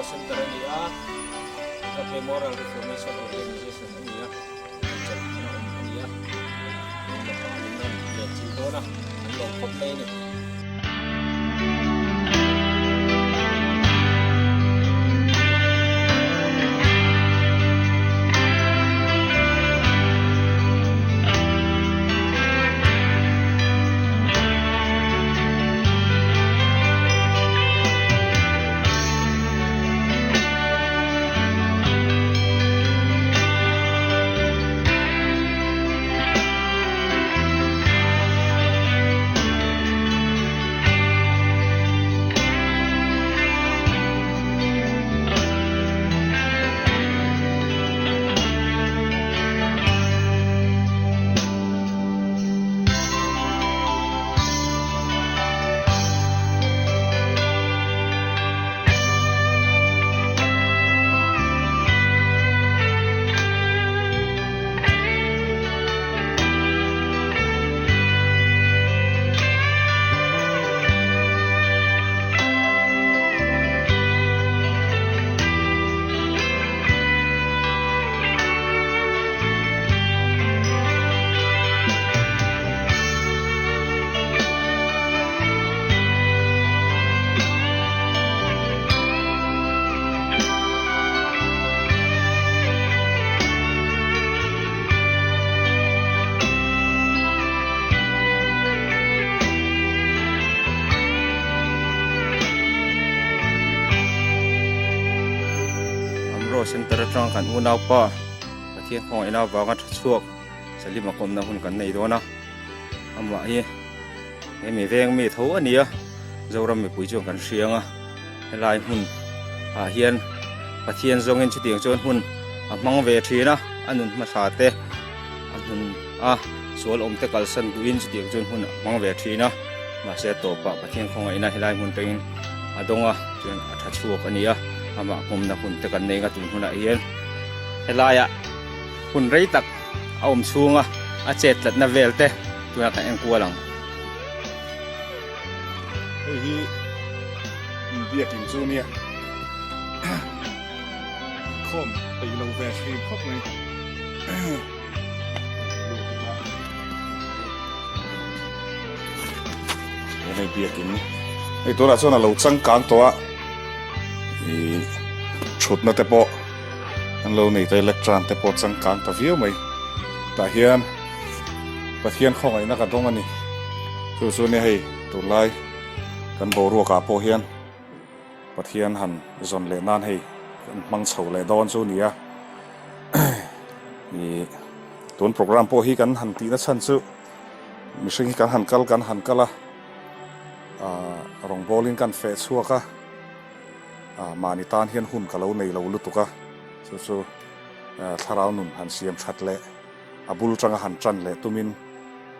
Center a ni a, Agape Moral Reformation Organization a ni a, chawlh an awm a ni a, min la pa in rawn let chilh dawn a, an lawm khawp mai a ni. Amro Center atang kan unaupa Pathian khawngaihna avanga tha chhuak Salima kawmna hun kan nei dawn a. Amah hi hemi veng mi tho a ni a, Zoram mipui chuan kan hria ang a, helai hmun ah hian Pathian zawngin chutiang chuan hun a hmang ve thin a, a nun hmasa te a hmun a sual awm te kalsan duhin chutiang chuan hun a hmang ve thin a, mahse a tawpah Pathian khawngaihna helai hmun tangin a dawng a, chuan a tha chhuak a ni a, amah nghawmna hun te kan nei ang a tun hunah hian helaiah hun rei tak a awm chhunga a chet tlatna vel te tunah kan en kual ang. Hei hi biakin chu nia khawm peih lo ve hrim khawp mai. Hei biakin hei tunah chuan a lo changkang tawh a ih thutna te pawh. An lo nei ta electran te pawh changkang ta viau mai. Tah hian Pathian khawngaihna ka dawng a ni. Chu chu nia hei tunlai kan boruakah pawh hian Pathian han zawn leh nan hei kan hmang chho leh dawn chu nia. Ih tun program pawh hi kan han tihna chhan chu mihring hi kan han kal kan han kal a, ah rawngbawlin kan feh chhuak a. Ah mahni tan hian hun ka lo nei lo lutuk a, chu chu thlarau nun han siam that leh a bul tanga han tan leh tumin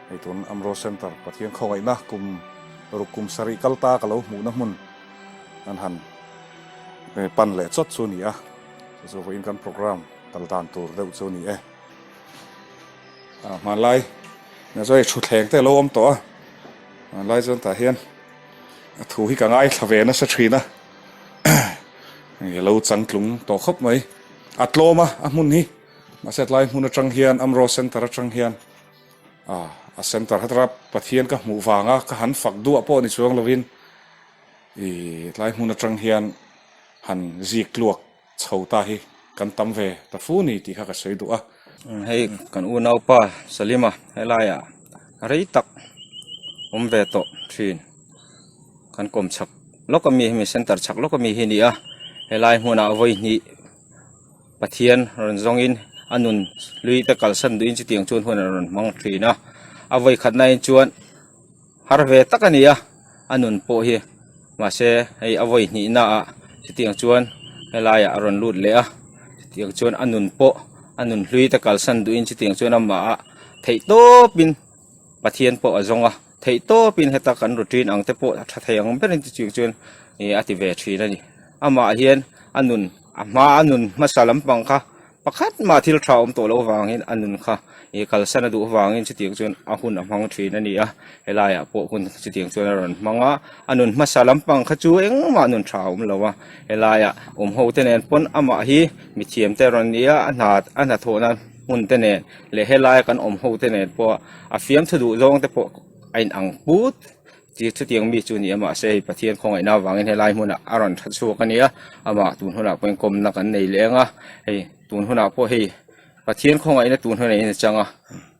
hei tun Amro Centre Pathian khawngaihna kum ruk kum sarih kal ta ka lo hmuhna hmun an han pan leh chawt chu a ni a, chu chu vawiin kan programme kal dan tur deuh chu a ni e. Ah hmanlai chu hei thutthleng te a lo awm tawh a, hmanlai chuan tah hian. A thu hi ka ngaithla ve nasa thin a, lo changtlung tawh khawp mai. A tlawm a, a hmun hi mahse tlai hmun atang hian Amro Centre atang hian ah a centre hetara Pathian ka hmuh vanga ka han fak duah pawh ni chuang lovin ih tlai hmun atang hian han zik tluak chho ta hi kan tam ve ta fu ni tih kha ka sawi duh a. Hei kan unaupa Salima helaiah rei tak awm ve tawh thin kan kawm chak lawk ami hemi center chak lawk ami hi a ni a helai hmunah vawi hnih Pathian rawn zawngin a nun hlui te kalsan duhin chutiang chuan hun a rawn hmang thin a a vawi khatna in chuan har ve tak a ni a a nun pawh hi mahse hei a vawi hnihna ah chutiang chuan helaiah a rawn lut leh a chutiang chuan a nun pawh a nun hlui te kalsan duhin chutiang chuan amah ah theih tawpin Pathian pawh a zawng a theih tawpin heta kan routine ang te pawh a tha thei ang berin chutiang chuan ih a ti ve thin a ni amah hian a nun a hma a nun hmasa lampang kha. Pakhat mah thil tha awm tawh loh avangin a nun kha ih kalsan a duh avangin chutiang chuan a hun a hmang thin a ni a, helaiah pawh hun chutiang chuan a rawn hmang a, a nun hmasa lampang kha chu engmah nun tha a awm lo a, helaiah awm ho te nen pawn amah hi mithiam te a rawn ni a, a hna a hnathawhna hmun te nen leh helaia kan awm ho te nen pawh a fiamthu duh zawng te pawh a inang put. Chi chutiang mi chu ni a mahse hei Pathian khawngaihna avangin helai hmunah a rawn tha chhuak a nia amah tun hunah pawhin kawmna kan nei leng a hei tun hunah pawh hei Pathian khawngaihna tun hunah in a chang a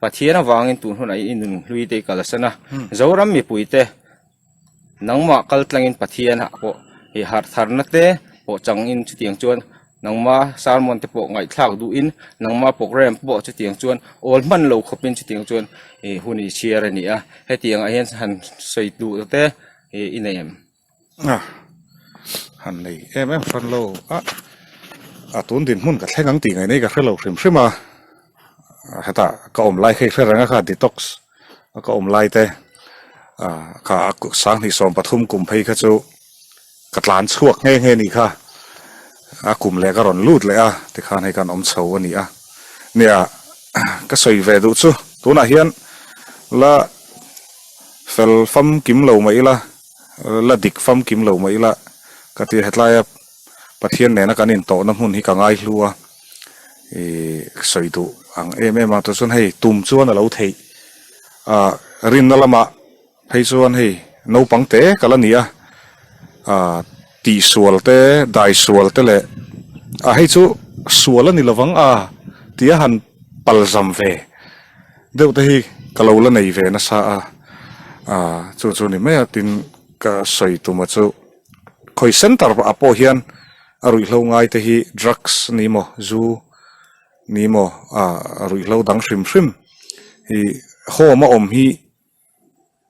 Pathian avangin tun hunah i nun hlui te i kalsan a Zoram mipui te nangmah kal tlangin Pathianah pawh hei harh tharna te pawh changin chutiang chuan Nangma sermon te pawh ngaihthlak duhin nangma program pawh chutiang chuan awl hman lo khawpin chutiang chuan ih hun i chhiar a ni a, hetiang ah hian han sawi duh te ih i nei em? A, han nei em em hran lo a, a tun dinhmun ka thleng ang tih ngaih nei ka hre lo hrim hrim a, hetah ka awm lai kha i hre reng a kha detox a ka awm lai te kha sanghnih 13 kum phei kha chu Ka tlan chhuak nghe nghe nih kha, a kum leh ka rawn lut leh a, tikhan hei kan awm chho a ni a. Nia, ka sawi ve duh chu tunah hian la fel famkim lo mah ila, la dik famkim lo mah ila ka ti hetlaia Pathian nena kan intawhna hmun hi ka ngaihlu a, ih sawi duh ang em em a, tichuan hei tum chuan a lo theih a, rinna lamah Phei chuan hei naupang te ka la ni a, ah tihsual te, daisual te leh ah hei chu sual a ni lovang a tia han palzam ve deuh te hi ka lo la nei ve nasa a, ah chu chu ni mai a tin ka sawi tuma chu khawi center ah pawh hian a ruihhlo ngai te hi drugs a ni maw zu ni maw ah ruihhlo dang hrim hrim hi home a awm hi.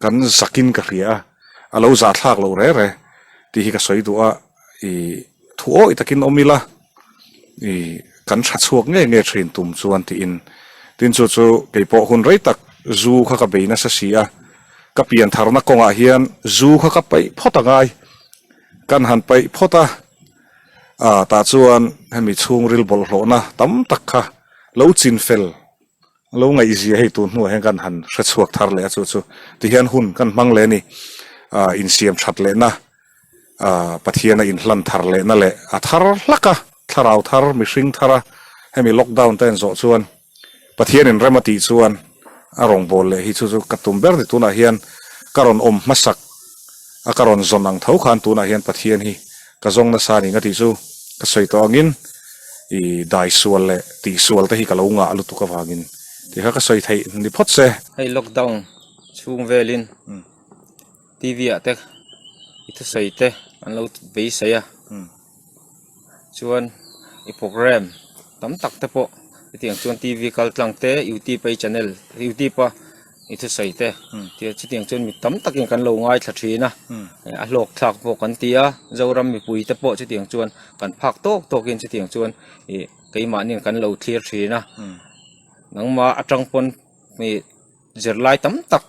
Kan zakin ka hria a, a lo zahthlak loh re re tih hi ka sawi duh a, ih thu awih takin awm ila, ih kan tha chhuak ngei ngei thin tum chuan tiin, tin chu chu kei pawh hun rei tak zu kha ka bei nasa si a, ka pian tharna kawngah hian zu kha ka paih phawt a ngai, kan han paih phawt a, ah tah chuan hemi chhungril bawlhhlawhna tam tak kha lo chin fel. Lo ngaihzia hei tun hnuah hian kan han hre chhuak thar leh a chu chu tihian hun kan hmang leh a ni. Aah insiam that lehna, aah Pathiana inhlan thar lehna leh a thar hlak a, thlarau thar, mihring thar a hemi lockdown te an zawh chuan Pathianin rem a tih chuan a rawngbâwl leh hi chu chu ka tum ber ni. Tunah hian ka rawn awm hmasak a ka rawn zawn ang tho khan tunah hian Pathian hi ka zawng nasa a ni nga tih chu ka sawi tawh angin i dai sual leh tih sual te hi ka lo ngah lutuk avangin tih kha ka sawi theih ni phawt se. Hei lockdown chhung velin TV ah te i thusawi te an lo beisei a chuan i program tam tak te pawh hetiang chuan TV kal tlang te youtube a i channel youtube a i thusawi te chutiang chuan mi tam takin kan lo ngaithla thin a a hlawk thlak pawh kan ti a Zoram mipui te pawh chutiang chuan kan phak tawk tawkin chutiang chuan ih keimahni kan lo thlir thin a nangmah atang pawn ih zirlai tam tak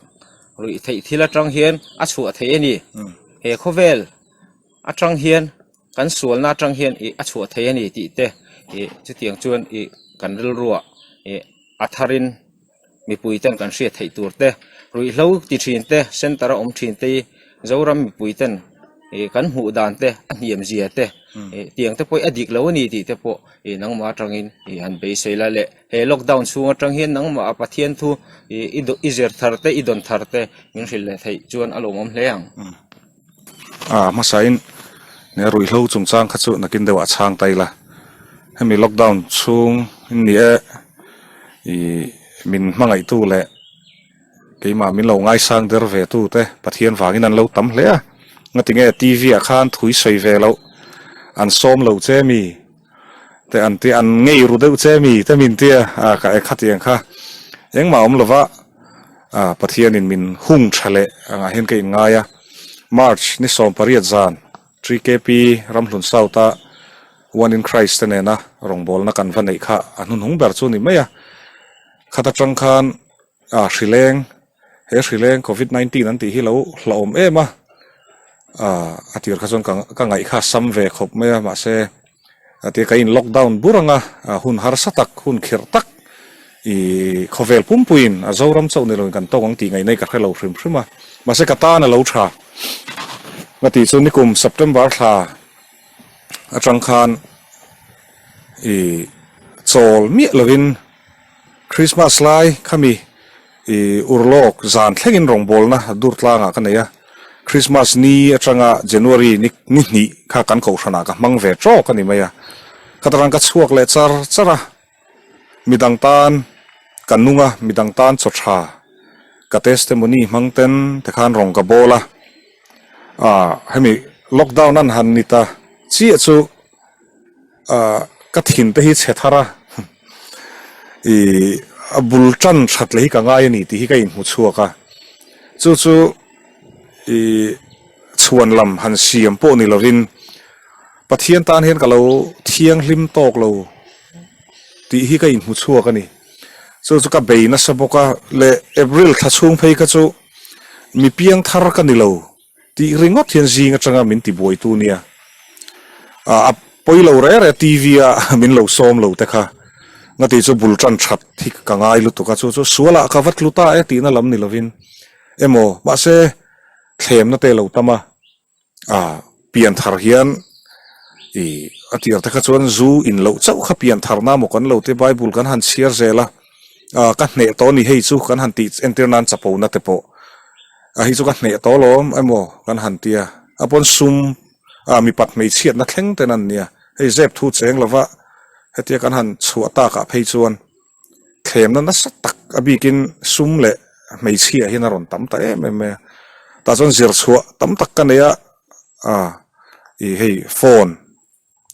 ruih theih thil atang hian a chhuah theih a ni he khawvel atang hian kan sualna atang hian ih a chhuah theih a ni tih te ih chutiang chuan ih kan rilruah ih a tharin. mipui ten kan hriat theih tur te ruihhlo ti thin te center a awm thin te hi Zoram mipui ten ih kan hmuh dan te a hniam zia te ih tiang te pawh hi a dik lo a ni tih te pawh ih nangmah atangin ih han beisei la leh he lockdown chhung atang hian nangmah a Pathian thu ih i i zir thar te i dawn thar te min hrilh leh theih chuan a lawmawm hle ang. A hmasain nia ruihhlo chungchang kha chu nakin deuhah chhang ta ila hemi lockdown chhung ni e ih min hmangaihtu leh keimah min lo ngaisang der ve tu te Pathian vangin an lo tam hle a ngatinge T_V ah khan thui sawi ve loh an sawm lo che mi te an tia an ngei ru deuh che mi te min tia a ka e khatiang kha engmah awm lova a Pathianin min hung tha leh angah hian ka inngai a March ni 18 zan 3KP Ramhlun South a One in Christ te nena rawngbawlna kan va neih kha a hnuhnung ber chu ni mai a khat atang khan a hrileng he hrileng Covid 19 an tih hi lo hlauhawm em a a tir kha chuan ka ka ngaih kha sam ve khawp mai a mahse. Tia ka in lockdown bur anga hun harsa tak, hun khirh tak i khawvel pumpuiin a Zoram chauh ni loin kan tawk ang tih ngaihna hi ka hre lo hrim hrim a. Mahse ka tan a lo tha. Nga tih chu nikum September thla atang khan i chawl miah lovin Christmas lai khami i urlawk zan thlengin rawngbawlna dur tlangah ka nei a, Christmas ni atanga January ni ni hnih kha kan kohhranah ka hmang ve tawk a ni mai a, ka tarang ka chhuak leh char char a, midang tan ka nung a, midang tan chaw tha ka testimony hmang ten tikhan rawng ka bawl a, ah hemi lockdown an han ni ta chiah chu. Ahh ka thin te hi chhe thar a, ih a bul tan that leh hi ka ngai a ni tih hi ka inhmu chhuak a, chu chu ih chhuan lam han siam pawh ni lovin Pathian tan hian ka lo thianghlim tawk lo tih hi ka inhmu chhuak a ni. Chu chu ka bei nasa bawk a, leh April thla chhung phei kha chu mi piang thar ka ni lo. Tih ringawt hian zing atanga min ti buaitu nia. A pawi lo re re TV a min lo sawm lo te kha. Ngati chu bul tan that hi ka ngai lutuk a, chu chu sualah ka va tlu ta e tihna lam ni lovin emaw mahse thlemna te lo tam a, a pian thar hian i a tir te kha chuan zu in loh chauh kha pian tharna maw kan lo te Bible kan han chhiar zel a, ka hneh tawh a ni hei chu kan han tih entir nan chapona te pawh. A hi chu ka hneh tawh alawm emaw kan han ti a, a pawn sum a mipat hmeichhiatna thleng ten an nia, hei zep thu cheng lova hetia kan han chhuah takah phei chuan thlemna nasa tak a bikin sum leh hmeichhia hian a rawn tam ta em em mai a, tah chuan zir chhuah tam tak ka nei a, a ih hei phone.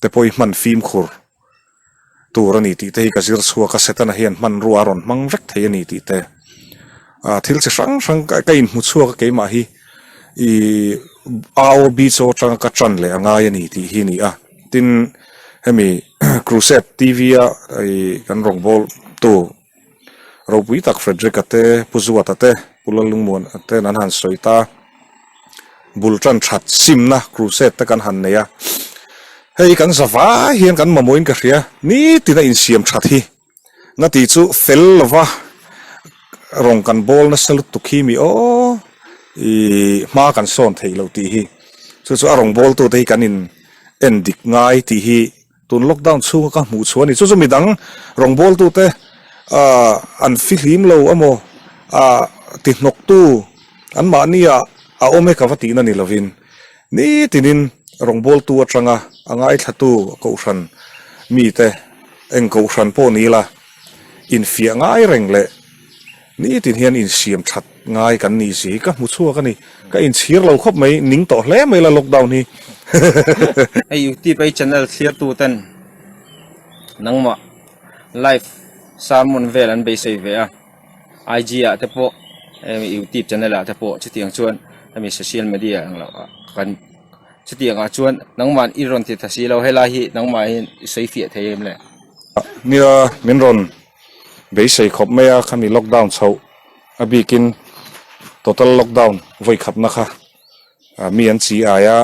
te pawh hi hman fimkhur tur a ni tih te hi ka zir chhuak a, Setana hian hmanrua a rawn hmang vek thei a ni tih te ah thil chi hrang hrang ka inhmu chhuak a keimah hi ih AOB chaw atanga ka tan leh a ngai a ni tih hi a ni a, tin hemi Crusade TV a ih kan rawngbâwl tu ropui tak Frederick-a te, Pu Zuata te, Pu Lalungmuana ten an han sawi ta. Bul tan that simna crusade te kan han nei a. Hei kan za vai hian kan mamawhin ka hria, nitin a insiam that hi. Na tih chu fel lova rawng kan bawl nasa lutuk hi mi aw ih hma kan sawn theih loh tih hi. Chu chu a rawng bawltute hi kan in en dik ngai tih hi. Tun lockdown chhunga ka hmuh chhuah a ni. Chu chu midang rawngbawltute ah an fihlim lo emaw ah ti hnawktu anmahnia a awm e ka va tihna ni lovin nitinin rawngbawltu atanga a ngaithlatu kohhran mite eng kohhran pawh ni ila infiah ngai reng leh Nitin hian insiam that ngai kan nih si hi ka hmu chhuak a ni. Ka inchhir lo khawp mai, ning tawh hle mai la lockdown hi. Hei youtube ei channel thlir tu ten nangmah live sermon vel an beisei ve a, IG ah te pawh hemi youtube channel ah te pawh chutiang chuan hemi social media ang loh ah kan chutiang ah chuan nangmah i rawn ti tha si lo helai hi nangmah hian i sawi fiah thei em le? Nia min rawn Beisei khawp mai a, khami lockdown chhoh a bikin total lockdown vawi khatna kha mi an chi ai a,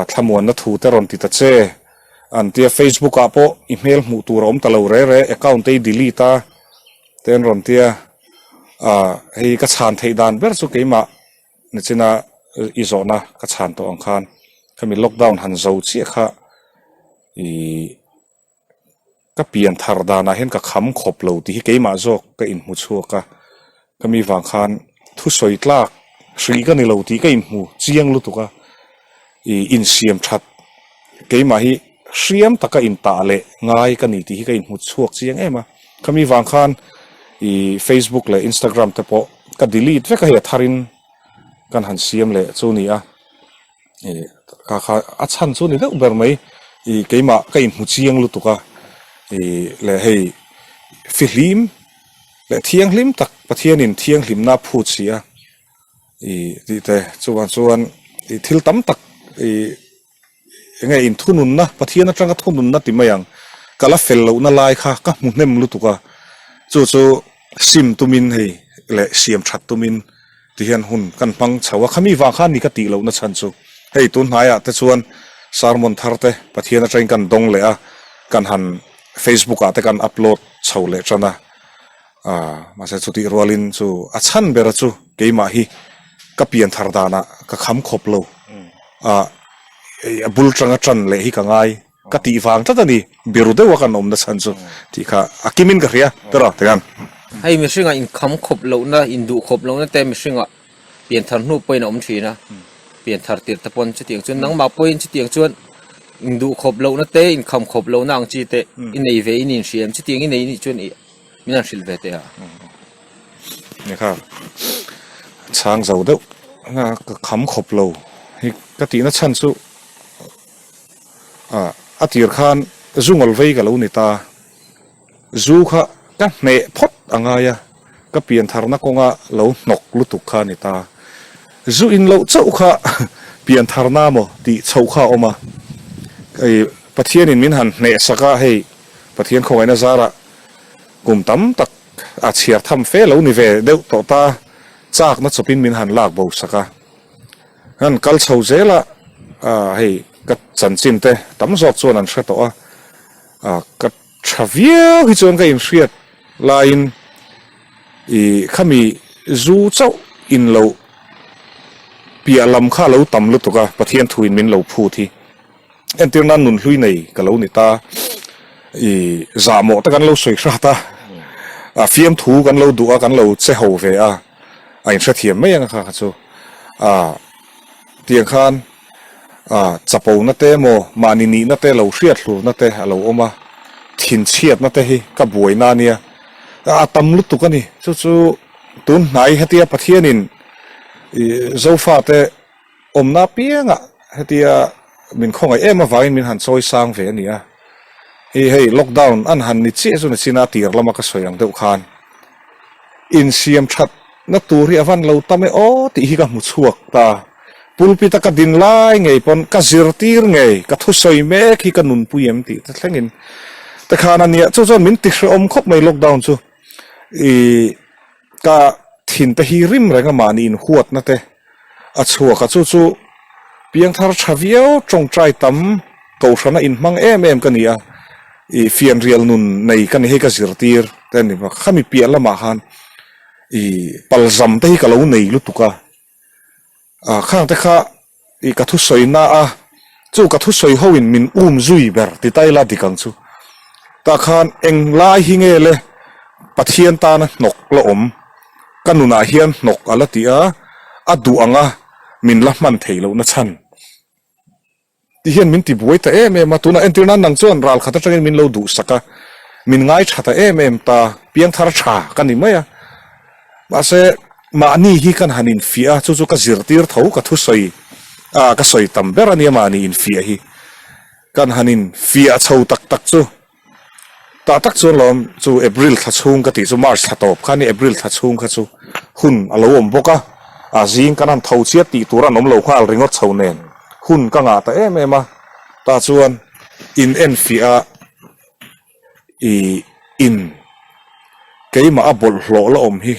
thlamuanna thu te rawn ti ta che an tia, Facebook ah pawh i hmel hmuh tur a awm ta lo re re, account te i delete a te an rawn tia, hei ka chhan theih dan ber chu keimah nichina i zawhna ka chhan tawh ang khan khami lockdown han zo chiah kha ih. Ka pian thar danah hian ka kham khawp lo tih hi keimah zawk ka inhmu chhuak a, ka mi vang khan thusawi tlak hrih ka ni lo tih ka inhmu chiang lutuk a, ih insiam that keimah hi hriam taka intah leh ngai ka ni tih hi ka inhmu chhuak chiang em a, ka mi vang khan ih Facebook leh Instagram te pawh ka delete vek a hei a tharin kan han siam leh chu ni a. Ih ka kha a chhan chu ni deuh ber mai ih keimah ka inhmu chiang lutuk a ih leh hei fihlim leh thianghlim tak Pathianin thianghlimna a phut si a ih tih te chuvang chuan ih thil tam tak ih eng nge inthununna Pathian atanga thununna ti mai ang ka la fel lohna lai kha ka hmu hnem lutuk a chu chu sim tumin hei leh siam that tumin. Ti hian hun kan hmang chho a, khami vang khan ni ka tih lohna chhan chu hei tun hnaiah te chuan sermon thar te Pathian atangin kan dawng leh a. kan han Facebook ah te kan upload chho leh tan a, ah mahse chutih rualin chu a chhan bera chu keimah hi ka pian thar danah ka kham khawp lo ah a bul tanga tan leh hi ka ngai ka tih vang tlat a ni, biru deuha kan awmna chhan chu tih kha a kimin ka hria tiraw tikhan. Hei mihringah inkham khawp lohna, induh khawp lohna te mihringah pianthar hnu pawhin a awm thin a, pianthar tirh te pawn chutiang chuan nangmah pawhin chutiang chuan induh khawp lohna te, inkham khawp lohna ang chi te i nei ve in inhria em? Chutiang i nei nih chuan i min han hrilh ve teh a. Ni kha chhang zo deuh ka kham khawp lo hi ka tihna chhan chu a tir khan zu ngawl vei ka lo ni ta. Zu kha ka hneh phawt a ngai a, ka piantharna kawnga lo hnawk lutuk kha a ni ta. Zu in loh chauh kha piantharna maw tih chhoh kha a awm a. Hei Pathianin min han hneh sak a, hei Pathian khawngaihna zarah kum tam tak a chhiar tham fe lo ni ve deuh tawh ta, chakna chawpin min han lak bo sak a. Han kal chho zel a, hei ka chanchin te tam zawk chuan an hre tawh a. A ka tha viau hi chuan ka inhriat laiin ih khami zu chauh in lo piah lam kha a lo tam lutuk a, Pathian thuin min lo phut hi. Entir nan nun hlui nei ka lo ni ta, ih zahmawh te kan lo sawi hrat a, a fiamthu kan lo duh a, kan lo che ho ve a, a inhrethiam mai ang a kha kha chu. A tiang khan. A chapona te emaw mahni nihna te lo hriat hlurna te a lo awm a, thinchhiatna te hi ka buaina a nia, a tam lutuk a ni. Chu chu tun hnai hetia Pathianin Zofate awmna apiangah hetia min khawngaih em avangin min han chawi sang ve a ni a. Hei hei lockdown an han ni chiah chu ni chin a, a tir lama ka sawi ang deuh khan insiam thatna tur hi a van lo tam e aw tih hi ka hmu chhuak ta. Pulpit a ka din lai ngei pawn ka zirtir ngei, ka thusawi mek hi ka nunpui em tih te thlengin te khan a nia. Chu chuan min ti hrehawm khawp mai lockdown chu. Ih ka thin te hi rim reng a mahni inhuatna te a chhuak a, chu chu piangthar tha viau tawngtai tam kohhrana inhmang em em ka ni a, ih fianrial nun nei ka ni hei ka zirtir te a ni bawk. Khami piah lamah khan ih palzam te hi ka lo nei lutuk a. Ah khang te kha i ka thusawi na a, chu ka thusawi ho in min um zui ber ti ta ila dik ang chu. Tah khan eng lai hi nge le Pathian tana hnawk la awm, ka nunah hian hnawk a la ti a, a duh ang a min la hman thei loh na chhan. Ti hian min ti buai ta em em a, tunah entir nan nang chuan ral khat atangin min lo duhsak a, min ngai tha ta em em ta, piangthar tha ka ni mai a. Mahse, mahni hi kan han infiah a, chu chu ka zirtir tho, ka thusawi a, ka sawi tam ber a nia mahni infiah hi. Kan han infiah chho tak tak chu. Tah tak chuan lawm chu April thla chhung ka tih chu March thla tawp kha ni April thla chhung kha chu hun a lo awm bawk a, a zing kan han tho chiat tih tur an awm lo nghal ringawt chho nen hun ka ngah ta em em a, tah chuan in enfiah a ih in keimah a bawlhhlawh la awm hi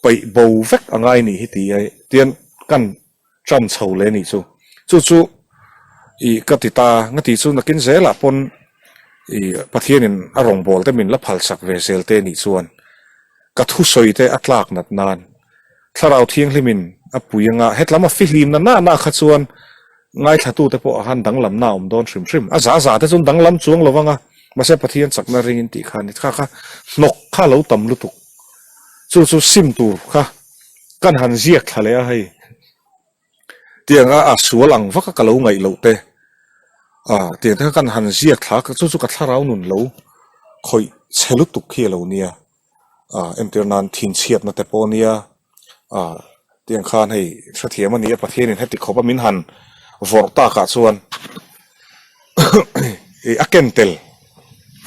peih bo vek a ngai nih hi ti a tian kan Ṭan chho leh nih chu. Chu chu ih ka ti ta nga tih chu nakin zelah pawn ih Pathianin a rawngbâwl te min la phalsak ve zel te nih chuan ka thusawi te a tlak nat nan Thlarau Thianghlimin a pui anga hetlam a fihlim na na na kha chuan ngaithlatute pawh a han danglamna a awm dawn hrim hrim. A za za te chuan danglam chuang lo vang a, mahse Pathian chakna ringin tih kha a ni. Kha kha hnawk kha a lo tam lutuk. Chu chu sim tur kha Kan han ziak thla leh a hei, tianga a sual ang vaka ka lo ngaih loh te, a tiang te kha kan han ziak thla a, chu chu ka thlarau nun lo khawih chhe lutuk khi a lo nia, a entir nan thinchhiatna te pawh a nia, a tiang khan hei hrethiam a ni a Pathianin heti khawp a min han vawrh takah chuan ih a ken tel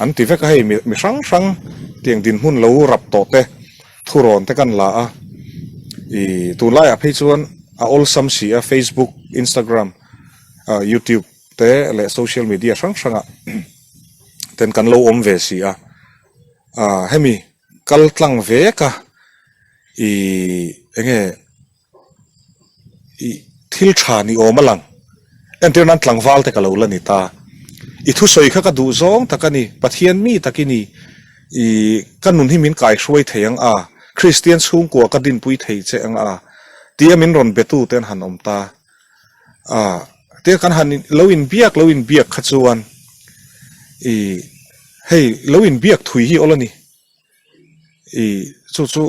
an ti vek a hei mi hrang hrang tiang dinhmun lo rap tawh te thurawn te kan la a ih tunlaiah phei chuan a awlsam si a facebook instagram ah youtube te leh social media hrang hrangah ten kan lo awm ve si a ah hemi kal tlang vek a ih enge. Ih thil tha ni awm a lang. Entir nan tlangval te ka lo la ni ta. I thusawi kha ka duh zawng tak a ni, Pathian mi tak i ni, i ka nun hi min kaihruai thei ang a, Kristian chhungkua ka dinpui thei che ang a, tia min rawn betu te an han awm ta a, tia kan han lo inbiak lo inbiak kha chuan i hei lo inbiak thui hi awl a ni. I chu chu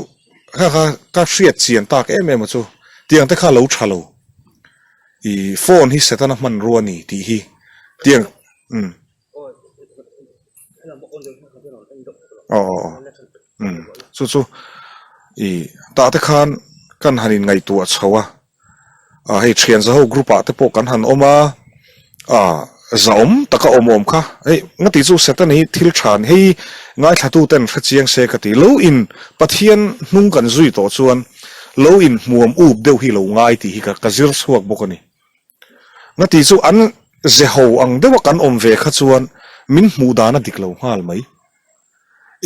kha kha ka hriat chian tak em em a chu tiang te kha lo tha lo i phone hi setana hmanrua a ni tih hi tiang umm aw aw aw umm chu chu i tah te khan kan han in ngaihtuah chho a. Ah hei thian zaho group ah te pawh kan han awm a, ah zahawm taka awm awm kha hei nga tih chu Satan hi thil tha ni hei ngaithla tu ten hre chiang se ka ti lo in Pathian hnung kan zui tawh chuan lo in hmuam up deuh hi lo ngai tih hi ka ka zir chhuak bawk a ni. Nga tih chu an zeho ang deuha kan awm ve kha chuan min hmuh dan a dik lo nghal mai.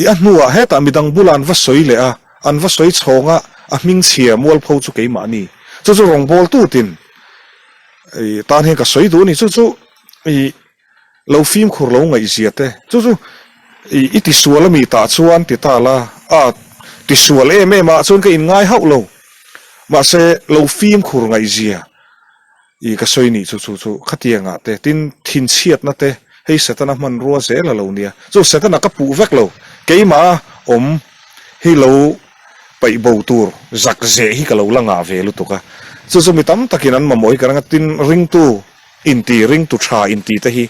I a hnuah hetah midang bulah an va sawi leh a, an va sawi chhawng a, a hmingchhia mualpho chu keimah ni. Chu chu rawngbâwl tutin i tan hian ka sawi duh a ni. Chu chu i lo fimkhur lo ngaihzia te, chu chu i i tisual a mi tah chuan ti ta la, a tisual em em ah chuan ka inngai hauh lo. Mahse lo fimkhur ngaihzia I ka sawi nih chu chu chu khatiangah te tin thinchhiatna te hei Setana hmanrua zel a lo nia. Chu Setana ka puh vek lo, keimah awm hi lo paih bo tur zak zeh hi ka lo la ngah ve lutuk a. Chu chu mi tam takin an mamawh hi ka ring a, tin ringtu inti, ringtu tha inti te hi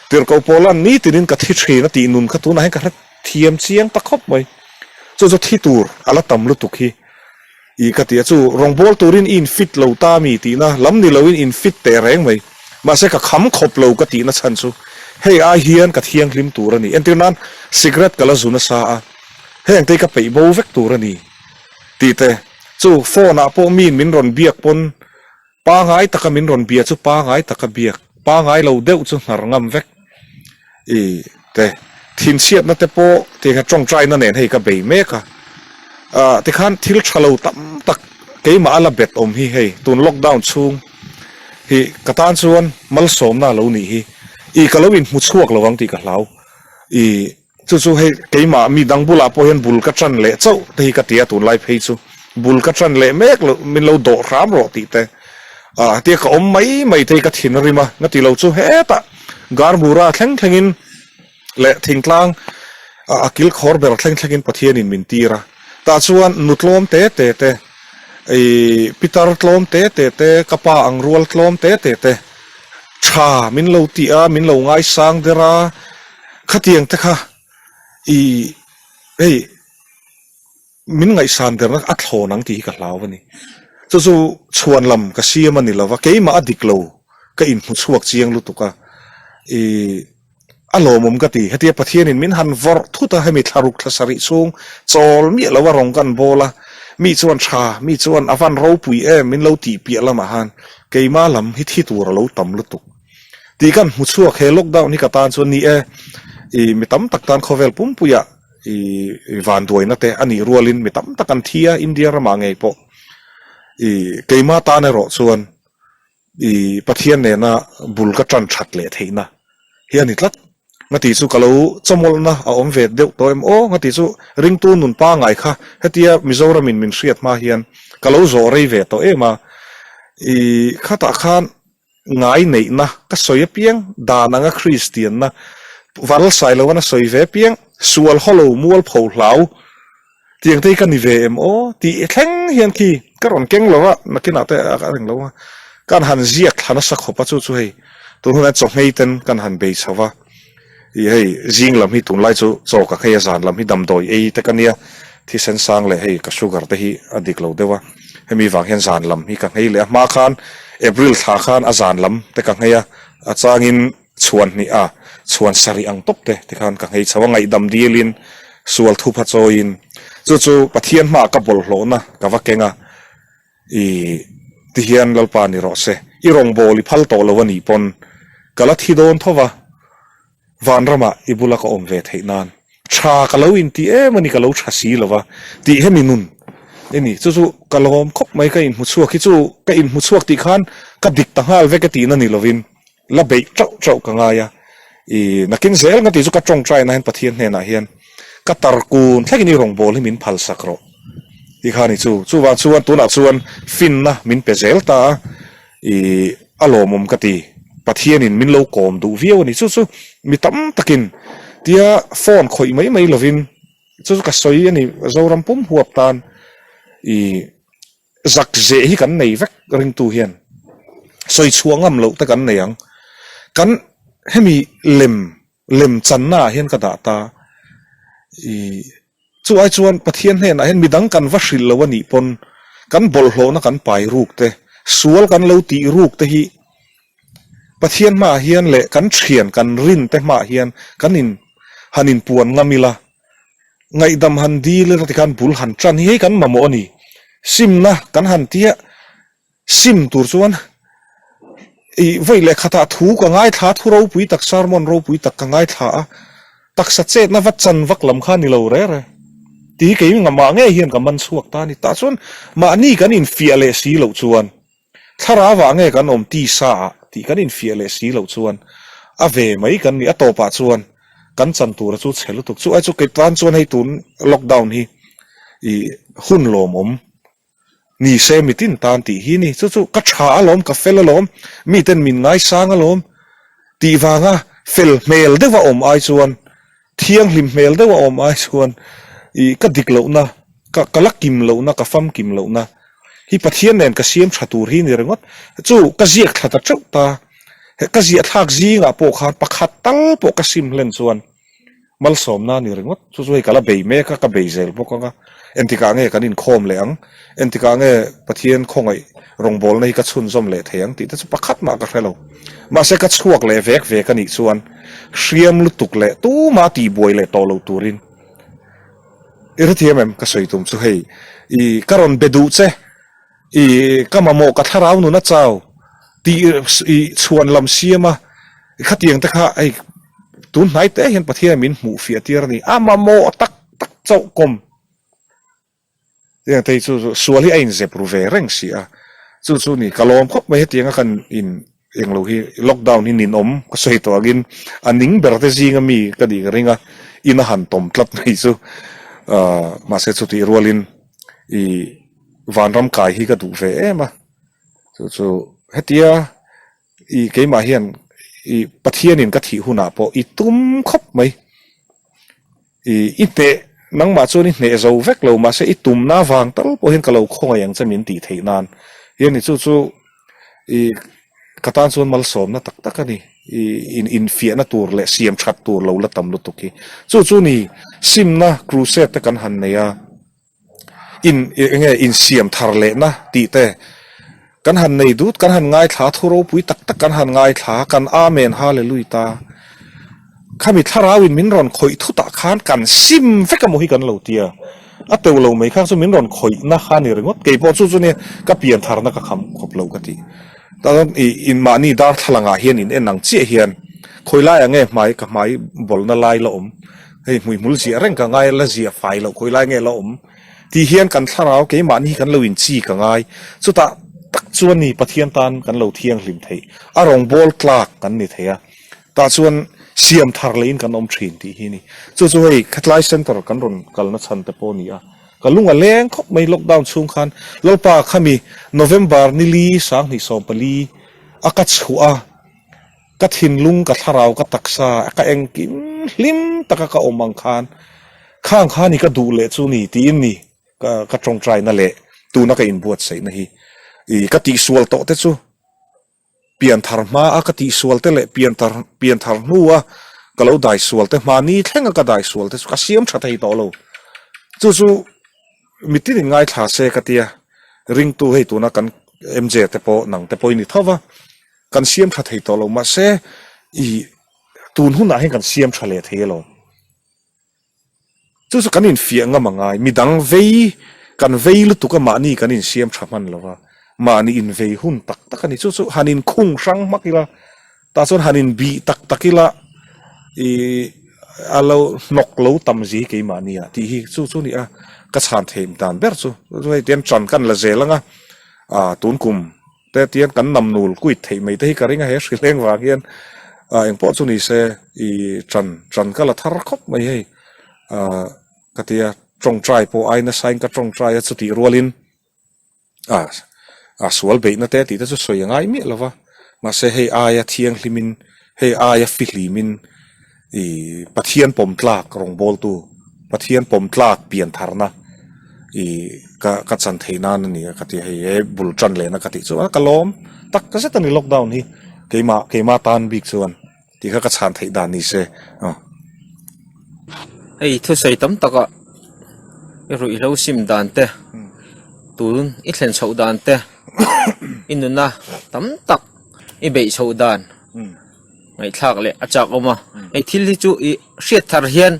tirhkoh pawlan nitinin ka thi thin a tih nun kha tunah hian ka hre thiam chiang ta khawp mai. Chu chu thi tur a la tam lutuk hi. I ka ti a, chu rawngbâwl turin i infit lo ta mi tihna lam ni loin infit teh reng mai. Mahse ka kham khawp lo ka tihna chhan chu hei ai hian ka thianghlim tur a ni. Entir nan cigarette ka la zu nasa a, heng te hi ka peih bo vek tur a ni tih te chu phone ah pawh miin min rawn biak pawn pangai taka min rawn bia chu pangai taka biak, pangai lo deuh chu hnar ngam vek i te thinchhiatna te pawh tih kha tawngtaina nen hei ka bei mek a, ah tikhan thil tha lo tam tak keimah a la bet awm hi hei tun lockdown chhung hi ka tan chuan malsawmna lo nih hi i ka lo inhmu chhuak lo ang tih ka hlau i Chu chu hei keimah mi dang bulah pawh hian bul ka tan leh chauh te hi ka ti a, tunlai phei chu bul ka tan leh mek lo, min lo dawh hram rawh tih te ah tia ka awm mai mai te hi ka thin a rim a, nga ti lo chu hetah Garmura thleng thlengin leh thingtlang ah a kil khawr ber thleng thlengin Pathianin min tir a, tah chuan nu tlawm te te te ih pitar tlawm te te te ka pa ang rual tlawm te te te tha min lo ti a, min lo ngaisang der a. Khatiang te kha i hei min ngaihsan derna a thlawn ang tih hi ka hlau a ni. Chu chu chhuan lam ka siam a ni lova, keimah a dik lo ka inhmu chhuak chiang lutuk a, i a lawmawm ka ti. Hetia Pathianin min han vawrh thut a, hemi thlaruk thla sarih chhung chawl miah lo a rawng kan bawl a, mi chuan tha, mi chuan a van ropui em min lo tih piah lamah han keimah lam hi thi tur a lo tam lutuk. Tih kan hmu chhuak he lockdown hi ka tan chuan ni e, i mi tam tak tan khawvel pumpuiah i vanduaina te a nih rualin mi tam tak an thi a India ramah ngei pawh i keima tan erawh chuan i Pathian nena bul ka tan that leh theihna hi a ni tlat. Nga tih chu ka lo chawmawlhna a awm ve deuh tawh em aw? Nga tih chu ringtu nun pangai kha hetia Mizoramin min hriat hma hian ka lo zawh rei ve tawh em a, i khatah khan Ngai neihna ka sawi apiang, dan anga Kristianna Varlsai loan a sawi ve apiang, sual hawlo mualpho hlau tiang te hi ka ni ve em aw tih thleng hian khi ka rawn keng lo a, nakinah te a reng lo a, kan han ziak thla nasa khawp a chu chu hei tun hunah chawhmei ten kan han bei chho va, ih hei zing lam hi tunlai chu chaw ka nghei a zan lam hi damdawi ei te ka nia, thisen sang leh hei ka sugar te hi a dik lo deuh a, hemi vang hian zan lam hi ka nghei leh a, hma khan April thla khan a zan lam te ka nghei a, a changin chhuan hnih a chhuan sarih ang tawp te tikhan ka nghei chho a, ngaihdam dilin sual thupha chawiin chu chu Pathian hmaah ka bawlhhlawhna ka va keng a. I ti hian Lalpa ni rawh se, i rawngbâwl i phal tawh lo a nih pawn ka la thi dawn tho va, vanramah i bula ka awm ve theih nan tha ka lo inti em a ni, ka lo tha si lo va tih hemi nun i ni. Chu chu ka lawm khawp mai, ka inhmu chhuak hi chu ka inhmu chhuak tih khan ka dik ta nghal vek e tihna ni lovin la beih tauh tauh ka ngai a. I nakin zel nga tih chu ka tawngtai na hian Pathian hnenah hian ka tarkun thlengin i rawngbâwl hi min phalsak rawh tih kha a ni chu. Chuvang chuan tunah chuan finna min pe zel ta a, i a lawmawm ka ti. Pathianin min lo kawm duh viau a ni. Chu chu mi tam takin tia phone khawih mai mai lovin chu chu ka sawi a ni Zoram pum huap tan i Zak zeh hi kan nei vek ringtu hian sawi chhuah ngam loh te kan nei ang. Kan hemi lem lem channa ah hian ka dah ta. I chu ai chuan Pathian hnenah hian midang kan va hrilh lo a nih pawn kan bawlhhlawhna kan pai ruk te, sual kan lo tih ruk te hi Pathian hmaah hian leh kan thian kan rin te hmaah hian kan in han inpuan ngam ila. Ngaihdam han dil ila tikhan bul han tan hi hei kan mamawh a ni. Simna kan han tia sim tur chuan ih vawi leh khatah thu ka ngaithla a, thu ropui tak sermon ropui tak ka ngaithla a, taksa chetna va chan vak lam kha a ni lo re re. Tih hi kei mah ngei hian ka man chhuak ta a ni. Tah chuan mahni kan infiah leh si loh chuan Thlarau ah nge kan awm tisa ah tih kan infiah leh si loh chuan a ve mai kan ni. A tawpah chuan kan chan tura chu chhe lutuk. Chu ai chu kei tan chuan hei tun lockdown hi i hun lawmawm ni se mitin tan tih hi ni. Chu chu ka tha alawm, ka fel alawm, miten min ngaisang alawm tih vanga fel hmel deuha awm ai chuan Thianghlim hmel deuh a awm ai chuan ih ka dik lohna, ka ka la kim lohna, ka famkim lohna hi Pathian nen ka siam tha tur hi ni ringawt. Chu ka ziak thla ta teuh ta, he ka ziah thlak zingah pawh khan pakhat tal pawh ka sim hlen chuan malsawmna a ni ringawt. Chu chu hei ka la bei mek a, ka bei zel bawk ang a, entikah nge kan inkhawm leh ang, entikah nge Pathian khawngaih rawngbawlna hi ka chhunzawm leh thei ang tih te chu pakhat mah ka hre lo. Mahse ka chhuak leh vek vek a nih chuan hriam lutuk leh tumah tihbuai leh tawh lo turin i hrethiam em? Ka sawi tum chu hei i ka rawn be duh che i ka mamawh ka thlarau nun a chau tih i chhuan lam siam a khatiang te kha hei tun hnai te hian Pathian min hmuh fiah tir a ni a mamawh tak tak chauh kawm. Hetiang te hi chu sual hi a inzep ru ve reng si a, chu chu ni ka lawm khawp mai hetianga kan in englo hi lockdown hi ninawm ka sawi tawh angin a ning ber te zinga mi ka nih ka ring a, in a han tawm tlat mai chu ahh mahse chutih rualin ih vanram kai hi ka duh ve em a, chu chu hetia ih keimah hian ih Pathianin ka thih hunah pawh i tum khawp mai. I i hneh, nangmah chuan i hneh zo vek lo, mahse i tumna vang tal pawh hian ka lo khawngaih ang che min tih theih nan hian i chu chu i ka tan chuan malsawmna tak tak a ni. I in infiahna tur leh siam that tur lo la tam lutuk hi. Chu chu ni simna crusade te kan han nei a. In eng nge insiam thar lehna tih te kan han nei dut, kan han ngaithla a, thu ropui tak tak kan han ngaithla a, kan Amen Hallelui ta. Khami thlarauin min rawn khawih thutah khan kan sim vek emaw hi kan lo ti a, a teuh lo mai kha chu min rawn khawihna kha a ni ringawt. Kei pawh chu chu nia ka pian tharna ka kham khawp lo ka ti. Chuan ih in mahni darthlalangah hian in en ang chiah hian khawi laiah nge hmai ka hmai bawlna lai la awm. Hei hmuihmul ziah reng ka ngai a, la ziah fai loh khawi lai nge la awm tih hian kan thlarau keimahni hi kan lo inchi ka ngai. Chutah tak chuan ni Pathian tan kan lo thianghlim theih, a rawngbâwl tlâk kan ni thei a, tah chuan siam thar lehin kan awm thin tih hi a ni. Chu chu hei Khatlai Centre kan rawn kalna chhan te pawh a ni a, ka lung a leng khawp mai lockdown chhung khan Lalpa khami November nili 2014 a ka chhuah a, Ka thinlung, ka thlarau, ka taksa, ka engkim hlim taka ka awm ang khan, khang kha ni ka duh leh chu ni tiin ni ka ka tawngtaina leh tuna ka inbuatsaihna hi i ka tihsual tawh te chu pianthar hmaa ka tihsual te leh pianthar pianthar hnua ka lo daisual te hmani thlenga ka daisual te chu ka siam tha thei tawh lo. Chu chu mitin in ngaithla se ka tia, ringtu hei tuna kan MJ te pawh nang te pawh i ni tho va. Kan siam tha thei tawh lo mahse i tun hunah hian kan siam tha leh thei alawm. Chu chu kan infiah ngam a ngai. Midang vei kan vei lutuk a mahni kan insiam tha hman lo va, mahni invei hun tak tak a ni. Chu chu han inkhung hrang hmak ila, tah chuan han inbih tak tak ila i a lo hnawk lo tam zi keimahni ah tih hi chu chu a ni a, ka chhan theih dan ber chu. Chu hei tian ṭan kan la zel ang a, ah tun kum. Te tian kan namnul kuit theih mai te hi ka ring a, he hrileng vang hian. Ah engpawh chu ni se i tan tan ka la thar khawp mai hei ah ka tia tawngtai pawh ai nasa in ka tawngtai a chutih rualin ah ah sual beihna te tih te chu sawi a ngai miah lo va mahse hei aia thianghlimin hei aia fihlimin ih Pathian pawm tlak rawngbawltu Pathian pawm tlak pian tharna ih ka ka chan theih nan a ni a ka ti hei he bul tan lehna ka tih chu a ka lawm tak zet a ni lockdown hi keimah keimah tan bik chuan tih kha ka chhan theih dan ni se aw. Hei thusawi tam taka i ruihhlo sim dan te tun i thlen chhoh dan te i nuna tam tak i beih chhoh dan ngaihthlak leh a chak awm a hei thil hi chu ih hriat thar hian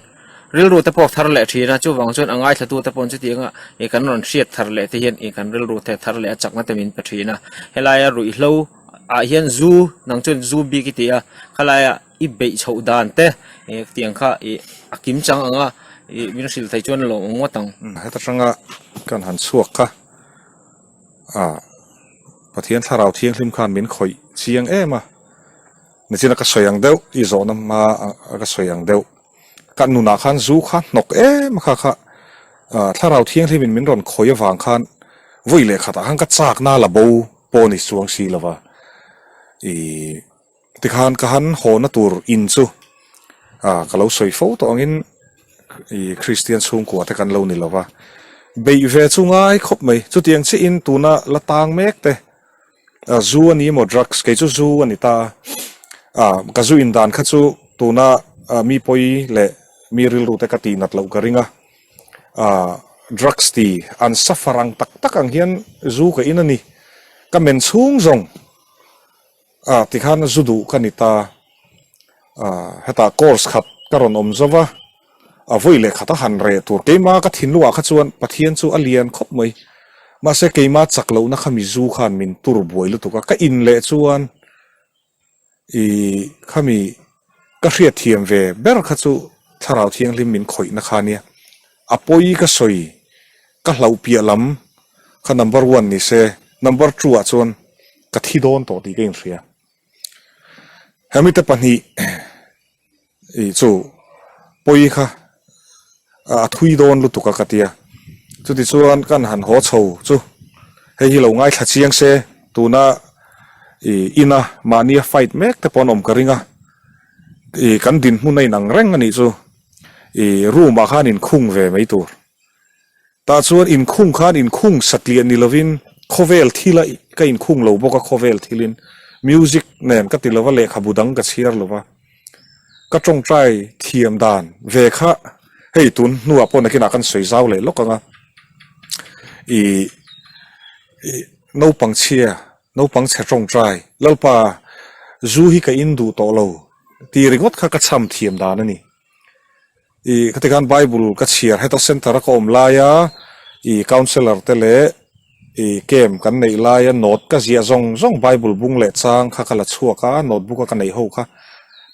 rilru te pawh thar leh thin a chuvang chuan a ngaithla tu te pawh chutiang a ih kan rawn hriat thar leh te hian ih kan rilru te thar leh a chakna te min pe thin a helaia ruihhlo ah hian zu nang chuan zu bik i ti a khalaia i beih chhoh dan te ih tiang kha ih a kim chang ang a ih min hrilh theih chuan lawm awm ngawt ang. Heta tanga kan han chhuak kha ah Pathian thlarau thianghlim khan min khawih chiang em a, nichina ka sawi ang deuh i zawhna hma a ka sawi ang deuh ka nunah khan zu kha hnawk em a kha kha ah thlarau thianghlimin min rawn khawih avang khan vawi leh khatah khan ka chakna la bo pawh ni chuang si lova ih Tikhan ka han hawna tur in chu ah ka lo sawi fo tawh angin ih Kristian chhungkua te kan lo ni lova, beih ve chu ngai khawp mai. Chutiang chiahin tuna la tang mek te ah zu a ni emaw drugs kei chu zu a ni ta a, ah ka zu in dan kha chu tuna ah mi pawi leh mi rilru te ka tih nat loh ka ring a, ah drugs ti an suffer ang tak tak ang hian zu ka in a ni, ka men chhung zawng. Ah tikhan zu duh ka ni ta. Ah hetah course khat ka rawn awm zo va, a vawi leh khat a han reh tur. Keima ka thinlungah kha chuan Pathian chu a lian khawp mai. Mahse keima chak lohna kha mizu khan min tur buai lutuk a, ka in leh chuan ih khami ka hriatthiam ve ber kha chu Thlarau Thianghlim min khawihna kha nia. A pawi ka sawi ka hlauh piah lam kha number one ni se, number two ah chuan ka thi dawn tawh tih ka inhria. Hemi te pahnih ih chu pawi kha a thui dawn lutuk a ka tia. Chuti chuan kan han haw chho chu hei hi lo ngaithla chiang se tuna ih ina mahnia fight mek te pawh an awm ka ring a, ih kan dinhmun a inang reng a nih chu. Ih room ah khan inkhung ve mai tur. Tah chuan inkhung khan inkhung satliah ni lovin khawvel thil a ka inkhung lo bawk a khawvel thilin music nen ka ti lova lehkhabu dang ka chhiar lova ka tawngtai thiam dan ve kha hei tun hnuah pawh nakinah kan sawi zau leh lawk ang a ih ih naupang chhia naupang chhe tawngtai Lalpa zu hi ka in duh tawh lo tih ringawt kha ka chham thiam dan a ni. Ih khati khan Bible ka chhiar heta center a ka awm laia ih counsellor te leh ih camp kan neih laia note ka ziah zawng zawng Bible bung leh chang kha ka la chhuak a notebook a ka neih ho kha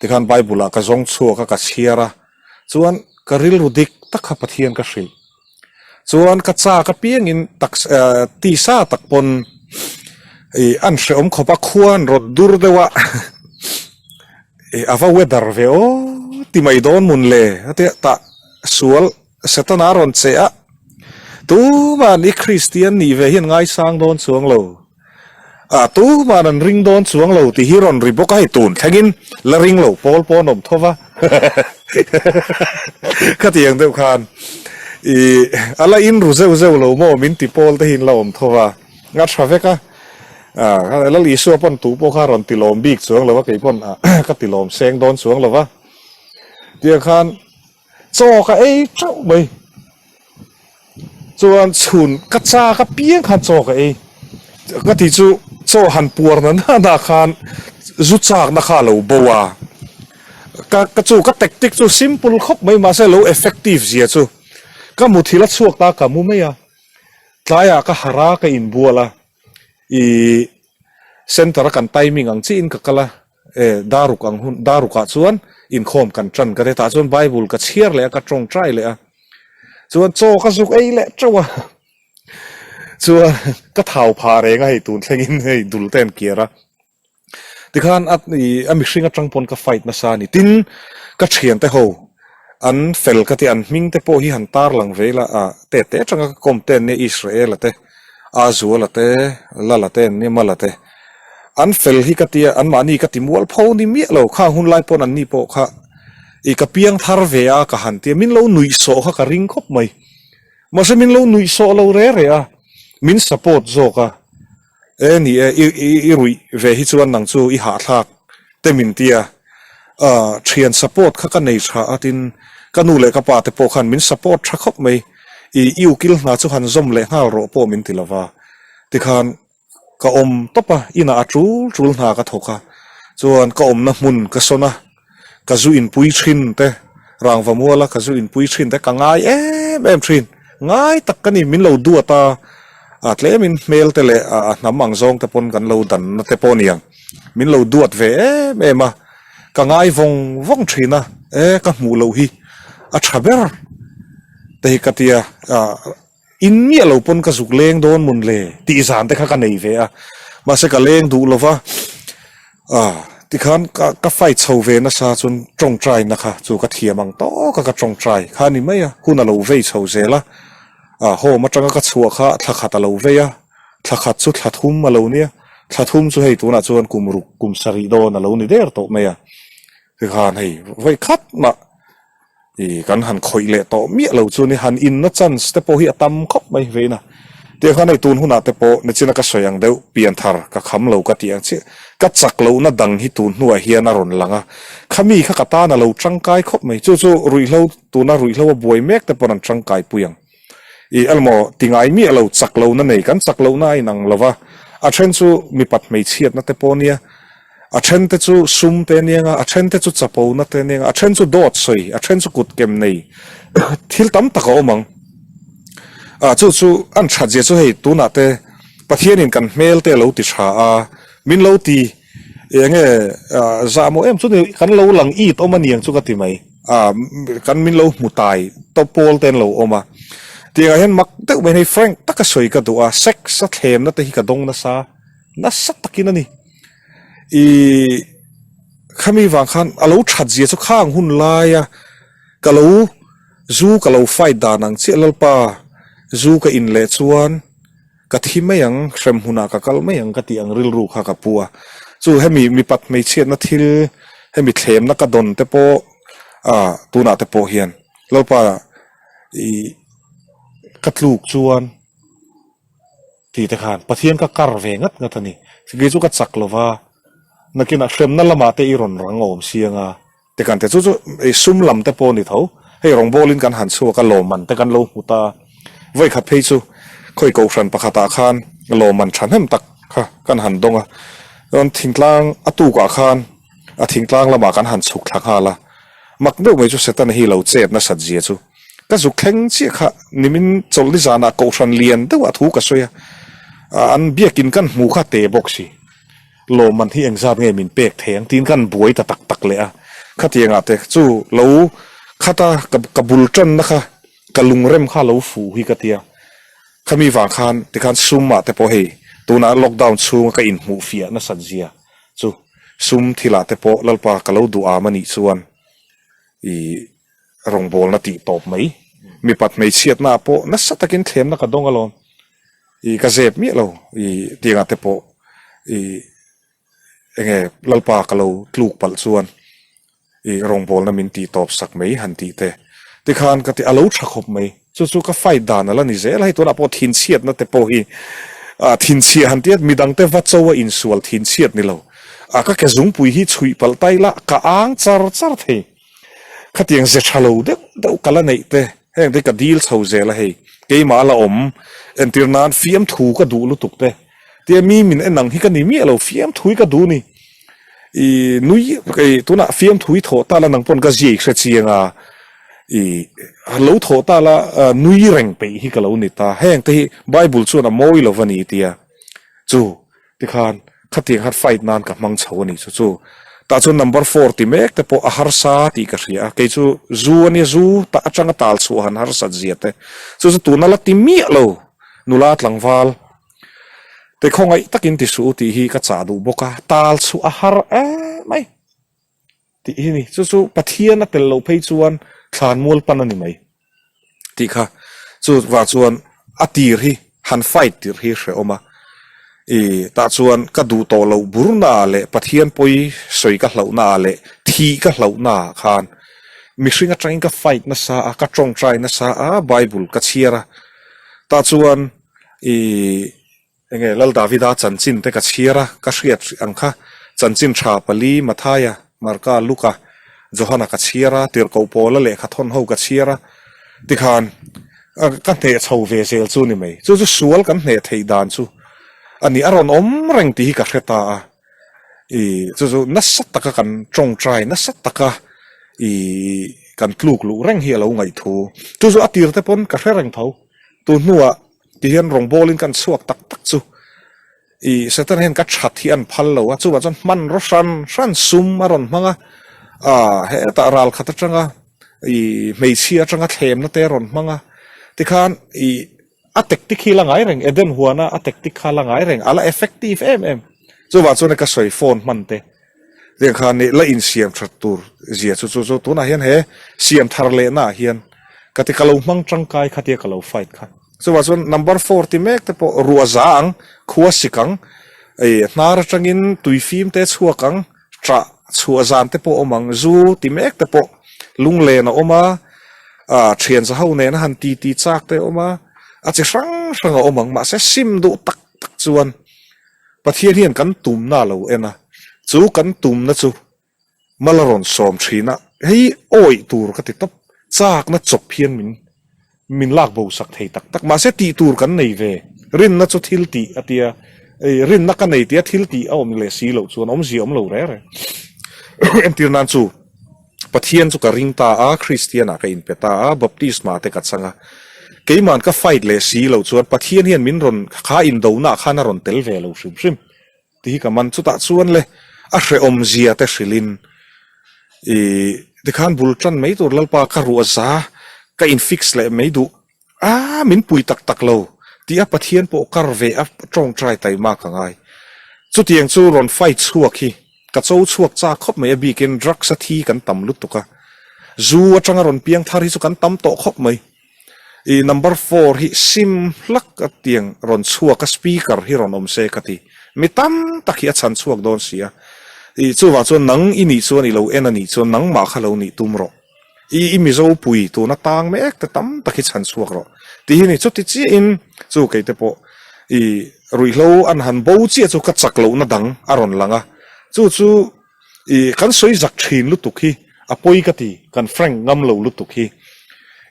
tikhan Bible ah ka zawng chhuak a ka chhiar a chuan ka rilru dik tak kha Pathian ka hrilh. Chuan ka chak apiangin tak tisa tak pawn ih an hrehawm khawp a khuan rawt dur deuh a ih a va weather ve aw ti mai dawn mun le a tia tah sual Setana a rawn che a tuman i Kristian nih ve hian ngaisang dawn chuang lo. Ah tuman an ring dawn chuang lo tih hi rawn ri bawk a, hei tun thlengin la ring lo pawl pawh an awm tho va khatiang deuh khan ih a la in ru zeuh zeuh lo maw min ti pawl te hi an la awm tho va, a tha vek a, ah Lal Isua pawn tu pawh kha rawn ti lawm bik chuang lo va kei pawn ka ti lawm seng dawn chuang lo va tiang khan chaw ka ei teuh mai. Chuan chhun ka chak apiang khan chaw ka ei. Ka tih chu chaw han puar na na na khan zu chak na kha a lo bo a. Ka ka chu ka tactic chu simple khawp mai mahse lo effective zia chu ka muthilh a chhuak ta ka mu mai a. Tlaiah ka harh a ka inbual a ih center a kan timing ang chiah in ka kal a. E, daruk ang hun, darukah chuan inkhawm kan tan ka ti. Tah chuan Bible ka chhiar leh a, ka tawngtai leh a. Chuan chaw ka zuk ei leh teuh a. Chuan ka thau phah reng a hei tun thlengin hei dul te an kiar a. Tikhan a ih a mihring atang pawn ka fight nasa a ni. Tin, ka thiante ho an fel ka ti a, an hming te pawh hi han tar lang ve ila ah te te atanga ka kawm te an nia Israel-a te, Azuala te, Lala te an nia Mala te. An fel hi ka tia, anmahni ka ti mual pho ni miah lo, khang hun lai pawn anni pawh kha ih ka piang thar ve a ka han tia, min lo nuih sawh kha ka ring khawp mai. Mahse min lo nuih sawh lo re re a, min support zawk a, e ni e, i i i ruih ve hi chuan nang chu i hahthlak te min tia, ah thian support kha ka nei tha a tin ka nu leh ka pa te pawh khan min support tha khawp mai, i i ukil hna chu han zawm leh nghal rawh pawh min ti lova, tikhan Ka awm tawp a, inah a tul tul hna ka thawk a, chuan ka awmna hmun ka sawn a, ka zu inpui thin te, rangva muala ka zu inpui thin te ka ngai em em thin, ngai tak ka ni, min lo duat a, a tlemin hmel te leh a hnam ang zawng te pawn kan lo danna te pawh a ni ang, min lo duat ve em em a, ka ngai vawng vawng thin a, e ka hmuh loh hi a tha ber te hi ka tia, ah. In miah lo pawn ka zuk leng dawn mun le tih zan te kha ka nei ve a, mahse ka leng duh lo va, ah tikhan ka ka fight chho ve nasa chuan tawngtai na kha chu ka thiam ang tawk a ka tawngtai kha a ni mai a, hun a lo vei chho zel a, ah home atanga ka chhuah kha thla khat a lo vei a, thla khat chu thla thum a lo nia, thla thum chu hei tunah chuan kum ruk kum sarih dawn a lo ni der tawh mai a, tikhan hei vawi khat mah. I kan han khawih leh tawh miah lo chu ni han inna chance te pawh hi a tam khawp mai vein a. Tiang khan hei tun hunah te pawh nichina ka sawi ang deuh pianthar ka kham lo ka tih ang chiah ka chak lohna dang hi tun hnuah hian a rawn lang a. Khami kha ka tan a lo tangkai khawp mai. Chu chu ruihhlo tuna ruihhlo a buai mek te pawn an tangkai pui ang. I elmaw ti ngai miah lo chak lohna nei kan chak lohna a inang lo va, a then chu mipat hmeichhiatna te pawh nia, a then te chu sum te nia nga, a then te chu chapona te nia nga, a then chu dawt sawi, a then chu kut kem nei thil tam tak a awm ang. Ah chu chu an that zia chu hei tunah te Pathianin kan hmel te a lo ti tha a, min lo ti eng nge zahmawh em chu ni kan lo lang it awm a niang chu ka ti mai. Ah kan min lo hmu tai tawp pawl te an lo awm a tiangah hian mak deuh mai hei frank taka sawi ka duh a sex a thlemna te hi ka dawng nasa nasa takin a ni ih khami vang khan a lo that zia chu khang hun laia ka lo zu ka lo fight dan ang chiah lalpa zu ka in leh chuan. Ka thi mai ang, hrem hunah ka kal mai ang ka tih ang rilru kha ka pu a. Chu hemi mipat hmeichhiatna thil, hemi thlemna ka dawn te pawh ah tunah te pawh hian Lalpa ih ka tluk chuan tih te khan Pathian ka kar ve ngat ngat a ni. Kei chu ka chak lova, nakinah hremna lamah te i rawn rang awm siang a. Te kan te chu chu ei sum lam te pawh a ni tho. Hei rawngbawlin kan han chhuak a, lawmman te kan lo hmu ta. Vawi khat phei chu khawi kohhran pakhatah khan lawmman thahnem tak kha kan han dawng a. Chuan thingtlang a tukah khan a thingtlang lamah kan han chhuk thla nghal a. Mak deuh mai chu Setana hi lo chet nasat zia chu ka zuk thleng chiah kha nimin chawlhni zanah kohhran lian deuhah thu ka sawi a, an biakin kan hmu kha te bawk si. Lawmman hi engzat nge min pek thei ang tiin kan buai ta tak tak leh a, khatiangah te chu lo khata ka ka bul tanna kha ka lungrem kha lo fuh hi ka tia, khami vang khan tikhan sumah te pawh hei tunah lockdown chhunga ka inhmuh fiah nasat zia chu sum thilah te pawh Lalpa ka lo duh am a nih chuan ih rawngbawlna tih tawp mai mipat hmeichhiatna ah pawh nasa takin thlemna ka dawng alawm. I ka zep miah lo i tiangah te pawh i enge Lalpa ka lo tluk palh chuan i rawngbawlna min tih tawp sak mai han tih te tikhan ka ti a lo tha khawp mai chu chu ka fight dan a la ni zel a hei tunah pawh thinchhiatna te pawh hi ah thinchhia han tia midang te va cho a insual thinchhiat ni lo ah ka ke zungpui hi chhuih palh tai la ka ang char char thei khatiang ze tha lo deuh deuh ka la neih te. Heng te ka dil chho zel a hei, keimah a la awm, entir nan fiamthu ka duh lutuk te, tia mi min en ang hi ka ni miah lo, fiamthu hi ka duh ni, i nui i tunah fiamthu hi thawh ta la nang pawn ka ziai hre chiang a, i lo thawh ta la nui reng peih hi ka lo ni ta, heng te hi Bible chuan a mawi lo va ni tia chu. Tikhan khatiang khan fight nan ka hmang chho a nih chu chu. Tah chuan number four ti mek te pawh a harsa tih ka hria a, kei chu zu a nia zu tah atanga tal chhuah han harsat zia te chu chu tuna la ti miah lo nula tlangval. Te khawngaih takin ti suh u tih hi ka chah duh bawk a, tal chhuah a har em mai tih hi ni. Chu chu Pathian a tel loh phei chuan thlan mual pan a ni mai tih kha. Chu vang chuan a tir hi han fight tirh hi hrehawm a, i tah chuan ka duh tawh loh burna ah leh Pathian pawi sawi ka hlauhna ah leh thih ka hlauhna ah khan mihring atangin ka fight nasa a, ka tawngtai nasa a, Bible ka chhiar a, tah chuan i enge Lal Davida chanchin te ka chhiar a, ka hriat ang kha chanchin tha pali Mathaia, Marka, Luka, Johana ka chhiar a, Tirhkoh Pawla lehkha thawn ho ka chhiar a, tikhan ka hneh chho ve zel chu ni mai. Chu chu sual kan hneh theih dan chu a ni, a rawn awm reng tih hi ka hre ta a, i chu chu nasa taka kan tawngtai, nasa taka i kan tluk luh reng hi a lo ngaihthu. Chu chu a tir te pawn ka hre reng tho, tun hnuah ti hian rawngbawlin kan chhuak tak tak chu i Satan hian ka that hi an phal lo a, chuvah chuan hmanraw hran hran sum a rawn hmang a, ah hetah ral khat atanga i hmeichhia atanga thlemna te a rawn hmang a, tikhan i a tactic hi la ngai reng Eden huana a tactic kha la ngai reng a la effective em em, chuvah chuan ka sawi phone hman te Tiang khan nih la insiam that tur zia chu chu chu tunah hian he siam thar lehna ah hian ka ti ka lo hmang tangkai kha tia ka lo fight kha. Chuvah chuan number four ti mek te pawh ruah za ang, khua sik ang, ih hnar atangin tui fim te chhuak ang, ṭah chhuah zan te pawh awm ang, zu ti mek te pawh lunglen a awm a, ah thian za ho nena han ti ti chak te a awm a, a chi hrang hrang a awm ang mahse sim duh tak tak chuan Pathian hian kan tumna a lo en a, chu kan tumna chu mal a rawn sawm thin a, hei awih tur ka ti tawp, chakna chawp hian min min lak bo sak thei tak tak, mahse tih tur kan nei ve, rinna chu thil tih a tia, rinna ka nei tia thil tih a awm leh si loh chuan awmzia awm lo reng reng. Entir nan chu. Pathian chu ka ring ta a, Kristian ah ka inpe ta a, Baptisma te ka chang a. Keiman ka fight leh si lo chuan Pathian hian min rawn kha indona ah khan a rawn tel ve lo hrim hrim tih hi ka man. Chutah chuan le a hrehawm zia te hrilhin i tikhan bul tan mai tur Lalpa ka ruah za ka in fix leh mai duh a, min pui tak tak lo tih a Pathian pawh kar ve a tawngtai taima ka ngai. Chutiang chu rawn fight chhuak hi ka cho chhuak chak khawp mai a bikin drugs a thi kan tam lutuk a, zu atanga rawn piang thar hi chu kan tam tawh khawp mai. I number four hi sim hlak a tiang rawn chhuak a speaker hi rawn awm se ka ti. Mi tam tak hi a chhan chhuak dawn si a. I chuvang chuan nang i nih chuan i lo en a nih chuan nangmah kha lo nih tum rawh. I i Mizo pui tuna tang mek te tam tak hi chhan chhuak rawh tih hi ni. Chuti chiahin chu kei te pawh i ruihhlo an han bo chiah chu ka chak lohna dang a rawn lang a, chu chu i kan sawi zak thin lutuk hi a pawi ka ti, kan frank ngam lo lutuk hi.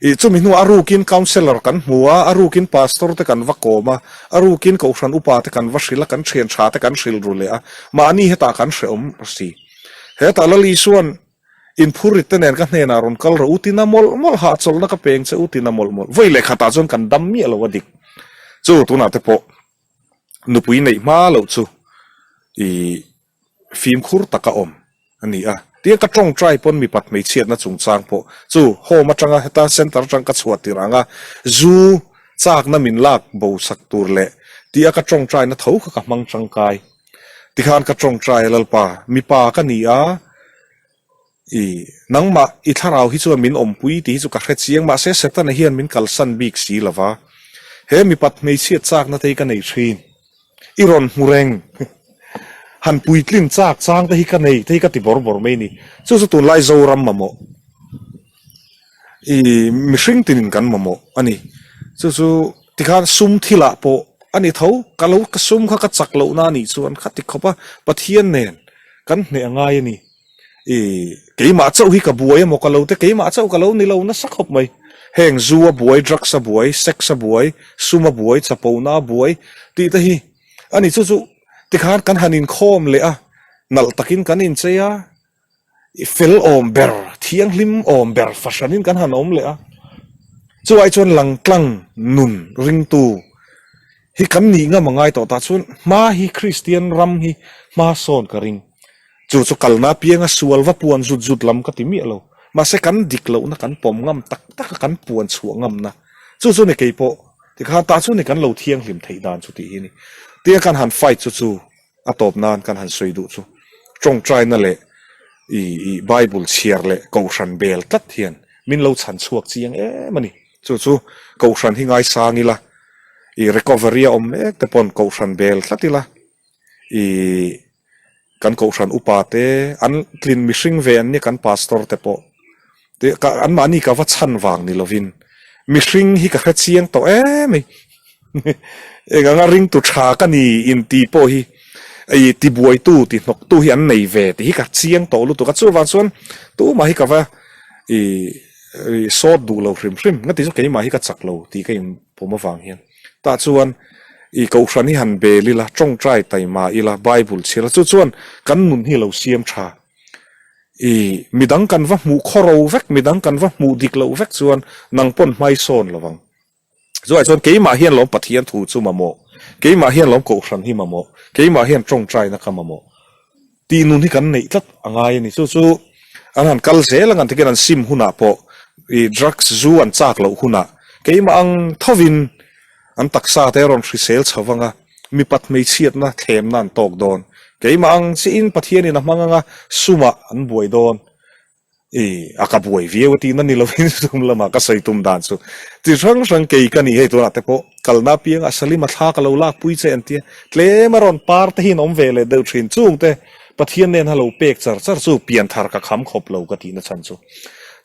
I chumi hnuah a rukin counsellor kan hmu a, a rukin pastor te kan va kawm a, a rukin kohhran upa te kan va hrilh a, kan thian tha te kan hrilh ru leh a, mahni hetah kan hrehawm si. Hetah Lal Isuan Inphur rit te nen ka hnenah rawn kal rawh u tina mawlh mawlh hahchawlhna ka peng che u tina mawlh mawlh. Vawi leh khatah chuan kan dam miah lo a dik. Chu tunah te pawh nupui neih hma loh chu i fimkhur taka awm a ni a. Tia ka tawngtai pawn mipat hmeichhiatna chungchang pawh chu home atanga heta center atang ka chhuah tirh anga zu chakna min lak bo sak tur leh tia ka tawngtaina tho kha ka hmang tangkai. Tikhan ka tawngtai a Lalpa, mipa ka ni a, I nangmah i thlarau hi chuan min awmpui tih hi chu ka hre chiang, mahse Setana hian min kalsan bik si lo va, he mipat hmeichhiat chakna te hi ka nei thin, i rawn hmu reng, han puitlin chak chang te hi ka nei te hi ka ti bawr bawr mai ni, chu chu tunlai Zoram mamawh. I mihring tinin kan mamawh a ni. Chu chu tikhan sum thilah pawh a ni tho. Ka lo ka sum kha ka chak lohna a nih chuan kha ti khawp a, Pathian nen kan hneh a ngai a ni. I keimah chauh hi ka buai emaw ka lo te keimah chauh ka lo ni lo nasa khawp mai. Heng zu a buai, drugs a buai, sex a buai, sum a buai, chapona a buai tih te hi a ni. Chu chu tikhan kan han inkhawm leh a, nalh takin kan inchei a. I fel awm ber, thianghlim awm ber fahranin kan han awm leh a. Chuai chuan langtlang nun ringtu hi kan nih ngam a ngai tawh ta chuan hma hi Kristian ram hi hma sawn ka ring. Chu chu kalna apianga sual va puan zut zut lam ka ti miah lo. Mahse kan dik lohna kan pawm ngam tak tak a kan puan chhuah ngamna. Chu chu ni keipawh tikhan tah chu ni kan lo thianghlim theih dan chu tih hi ni. Tia kan han fight chu chu a tawp nan kan han sawi duh chu tawngtaina leh i i Bible chhiar leh kohhran bel tlat hian min lo chhan chhuak chiang em a ni. Chu chu kohhran hi ngaisang ila i recovery a awm mek te pawn kohhran bel tlat ila i kan kohhran upa te an tlin mihring ve an nia kan pastor te pawh te ka anmahni ka va chhan vang ni lovin mihring hi ka hre chiang tawh em mai eng anga ringtu tha ka ni inti pawh hi ei tibuaitu ti hnawktu hi an nei ve tih hi ka chiang tawh lutuk a chuvang chuan tumah hi ka va i sawt duh lo hrim hrim nga ti chu keimah hi ka chak lo tih ka inpawm avang hian. Tah chuan i Kohhran hi han bel ila, tawngtai taima ila, Bible chhiar ila, chu chuan kan nun hi lo siam tha. I midang kan va hmuh khawro vek, midang kan va hmuh dik loh vek chuan nang pawn hmai sawn lo vang. Chuai chuan keimah hian lawm Pathian thu chu mamawh, keimah hian lawm Kohhran hi mamawh, keimah hian tawngtaina ka mamawh. Tih nun hi kan neih tlat a ngai a ni. Chu chu an han kal zel ang an tikin an sim hunah pawh i drugs zu an chak loh hunah keimah ang thovin an taksa te a rawn hrisel chho vang a, mipat hmeichhiatna thlemna an tawk dawn. Keimah ang chiahin Pathianin a hmang anga sumah an buai dawn. I a ka buai viau a tihna ni lovin sum lamah ka sawi tum dan chu chi hrang hrang kei ka ni hei tunah te pawh kalna apiangah Salima thla ka lo lak pui che an tia tlem a rawn par te hian awm ve leh deuh thin chung te Pathian nen a lo pek char char chu pianthar ka kham khawp lo ka tihna chhan chu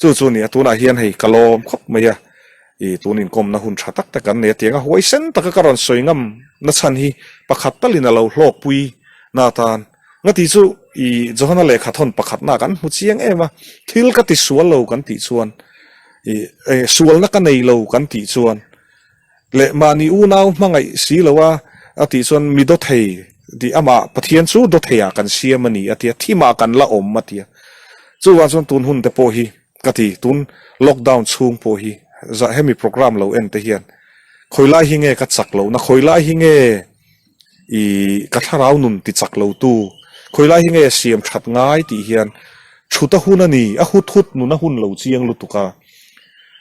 chu chu nia tunah hian hei ka lawm khawp mai a i tun inkawmna hun tha tak tak kan nei a tiang a huaisen taka ka rawn sawi ngam na chhan hi pakhat talin a lo hlawkpui na atan Nga tih chu i Johana lehkha thawn pakhatna kan hmu chiang em a, thil ka ti sual lo kan tih chuan i sualna ka nei lo kan tih chuan leh mahni unau hmangaih si lo a a tih chuan mi dawthei tih amah Pathian chu dawtheiah kan siam a ni a tia, thimah kan la awm a tia. Chuvang chuan tun hun te pawh hi ka ti, tun lockdown chhung pawh hi hemi programme lo en te hian khawilai hi nge ka chak lohna, khawilai hi nge I ka thlarau nun ti chak lo tu, khawilai hi nge siam that ngai tih hian thut a hun a ni, a hut hut nun a hun lo chiang lutuk a.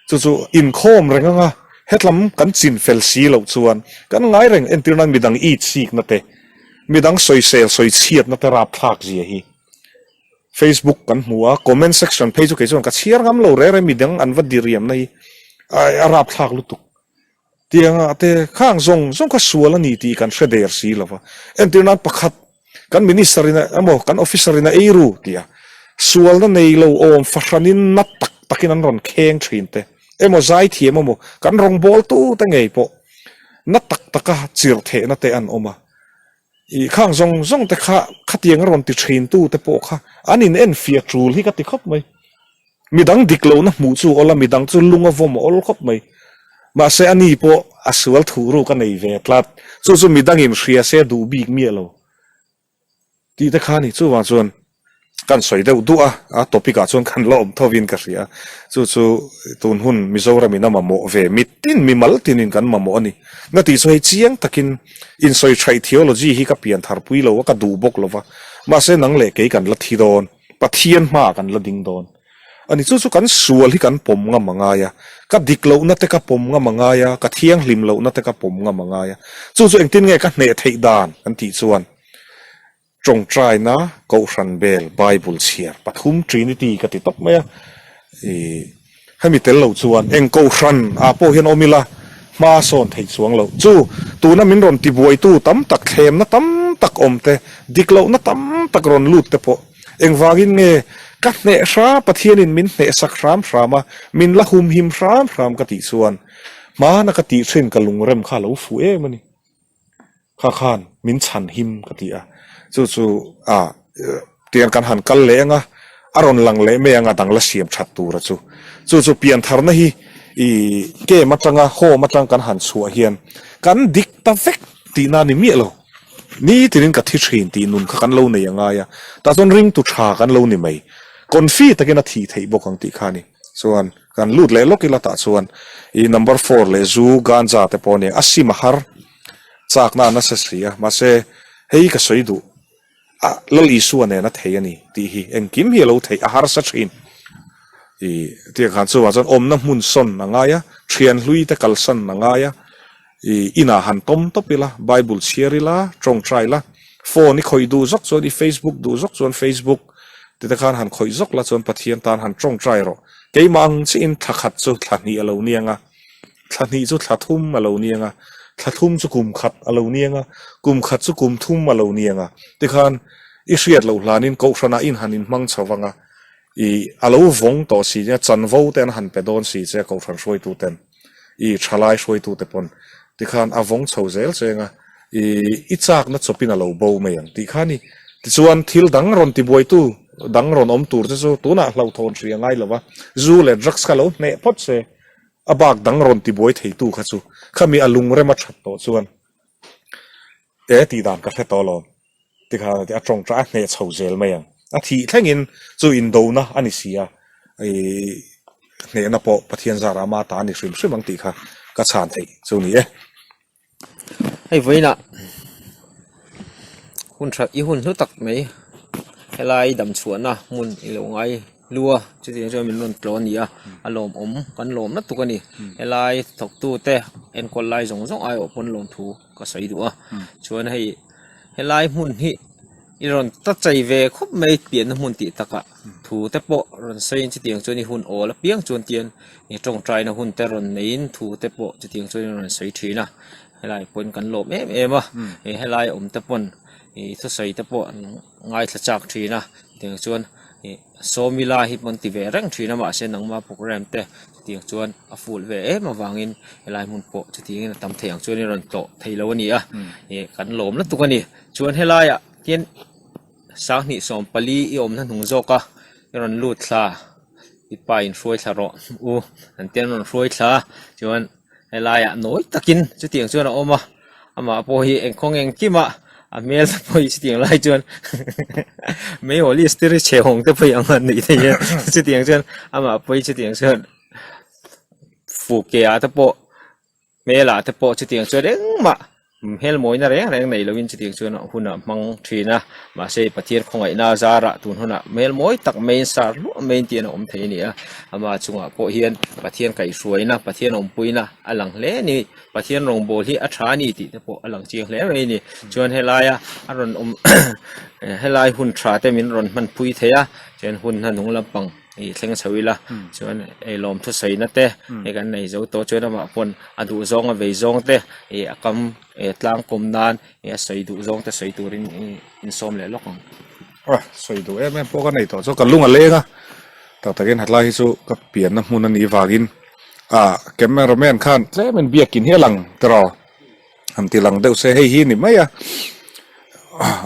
Chu chu inkhawm reng anga hetlam kan chin fel si loh chuan kan ngai reng entir nan midang it sikna te, midang sawisel sawichhiatna te rapthlak zia hi Facebook kan hmu a, comment section phei chu kei chuan ka chhiar ngam lo reng reng midang an va diriamna hi a rapthlak lutuk. Tiangah te khang zawng zawng kha sual a ni tih kan hre der si lo va. Entir nan pakhat kan minister in emaw kan officer in a ei ru tih a, sualna nei lo awm fahranin na tak takin an rawn kheng thin te emaw zaithiam emaw kan rawngbawltu te ngei pawh na tak taka chirh thehna te an awm a. I khang zawng zawng te kha khatiang a rawn ti thin tu te pawh kha an in enfiah tul hi ka ti khawp mai. Midang dik lohna hmuh chu awl a, midang chu lung a vawm a awl khawp mai. Mahse a ni pawh a sual thuh ruk a nei ve tlat. Chu chu midang in hria se duh bik miah lo tih te kha a ni. Chuvang chuan kan sawi deuh duh a, a topic ah chuan kan la awm tho in ka hria. Chu chu tun hun Mizoram in a mamawh ve mitin mimal tinin kan mamawh a ni. Na tih chu hei chiang takin insawi thaih theology hi ka pian thar pui lo a, ka duh bawk lo va. Mahse nang leh kei kan la thi dawn. Pathian hmaah kan la ding dawn a ni. Chu chu kan sual hi kan pawm ngam a ngai a, ka dik lohna te ka pawm ngam a ngai a, ka thianghlim lohna te ka pawm ngam a ngai a. Chu chu engtin nge ka hneh theih dan kan tih chuan tawngtaina Kohhran bel Bible chhiar pathum Trinity ka ti tawp mai a. I hemi tel lo chuan eng Kohhran ah pawh hian awm ila hma sawn theih chuang loh. Chu tuna min rawn tibuaitu tam tak thlemna tam tak awm te, dik lohna tam tak rawn lut te pawh engvangin nge ka hneh hram Pathianin min hneh sak hram hram a, min la humhim hram hram ka tih chuan hmana ka tih thin ka lungrem kha a lo fuh em a ni. Kha khan min chhan him ka ti a, chu chu a tiang kan han kal leh anga a rawn lang leh mai anga dang la siam that tura chu. Chu chu piantharna hi i camp atanga home atang kan han chhuah hian kan dik ta vek tihna a ni miah lo. Nitinin ka thi thin tih nun kha kan lo nei angai a, tah chuan ringtu tha kan lo ni mai. Confi takin a thih theih bawk ang tih kha a ni. Chuan kan lut leh lawk ila tah chuan i number four leh zu ganja te pawh ania a sim a har chakna a nasa si a mahse hei ka sawi duh a Lal Isua nen a thei a ni tih hi engkim hi a lo theih a harsa thin i tiang khan chuvang chuan awmna hmun sawn a ngai a thian hlui te kalsan a ngai a. I inah han tawm tawp ila, Bible chhiar ila, tawngtai la, phone i khawih duh zawk chuan i Facebook duh zawk chuan Facebook ti te khan han khawih zawk la chuan Pathian tan han tawngtai rawh. Keimah ang chiahin thla khat chu thla hnih a lo niang a, thla hnih chu thla thum a lo niang a, thla thum chu kum khat a lo niang a, kum khat chu kum thum a lo niang a. Tikhan i hriat loh hlanin Kohhranah in han inhmang chho vang a, i a lo vawng tawh si nia chanvo te an han pe dawn si che a Kohhran hruaituten. I thalai hruaitute pawn tikhan a vawng chho zel cheng a, i i chakna chawpin a lo bo mai ang tih kha a ni. Tichuan thil dang rawn tibuaitu dang rawn awm tur che chu tunah hlauhthawn hri a ngai lo va, zu leh drugs kha lo hneh phawt se, a bak dang rawn tibuai theitu kha chu khami a lungrem a that tawh chuan e tih dan ka hre tawh alawm. Tikhan a tawngtai a hneh chho zel mai ang. A thih thlengin chu indona a ni si a, i hnehna pawh Pathian zar ama ta a ni hrim hrim ang tih kha ka chhan theih chu ni e. Hei vawiinah hun tha i hun hlu tak mai helai damchhuahna hmun i lo ngai lu a chutiang chuan min rawn tlawh a ni a a lawmawm kan lawm na tuk a ni helai thawktu te enkawl lai zawng zawng aiawh pawn lawmthu ka sawi duh a chuan hei. Helai hmun hi i rawn ta chei ve khawp mai pianna hmun tih takah thu te pawh rawn sawiin chutiang chuan i hun awl apiang chuan tian i tawngtaina hun te rawn neiin thu te pawh chutiang chuan i rawn sawi thin a helai pawhin kan lawm em em a helai awm te pawn ih thusawi te pawh an ngaithla chak thin a chutiang chuan ih Sawmila hi pawn ti ve reng thin a mahse nangma program te chutiang chuan a full ve em avangin helai hmun pawh chutiangin a tam thei ang chuan i rawn tlawh thei lo a ni a ih kan lawm lutuk a ni chuan helaiah hian sanghnih 14 i awmna hnung zawk a i rawn lut thla i pa in hruai thla rawh u an tia an rawn hruai thla chuan. Helaiah nawi takin chutiang chuan a awm a, amah pawh hi engkawng engkima a hmel te pawh hi chutiang lai chuan meihawl istiri chhe hawng te pawh hi ang han neih thei a, chutiang chuan amah pawh hi chutiang chuan fuke ah te pawh hmelah te pawh chutiang chuan engmah. Hmel mawina reng reng nei loin chutiang chuan hun a hmang thin a, mahse Pathian khawngaihna a zarah tun hunah hmel mawi tak maiin sar hluah maiin tih an awm thei a ni a, ama chungah pawh hian Pathian kaihhruaina, Pathian awmpuina a lang hle a ni, Pathian rawngbâwl hi a tha a ni tih te pawh a lang chiang hle mai a ni. Chuan helaia a rawn awm helai hun tha te min rawn hmanpui thei a, chuan hun hnahnung lampang. Ih thleng chho ila chuan ei lawm thusawi na te hei kan nei zo tawh chuan amah pawn a duh zawng a vei zawng te ih a kam eh tlang kawm nan ih a sawi duh zawng te sawi turin ih insawm leh lawk ang. A sawi duh em em pawh ka nei tawh chu ka lung a leng a tak takin hetlai hi chu ka pianna hmun a nih vangin ah camera man khan tlemin biakin hi a lang tiraw han ti lang deuh se hei hi ni mai a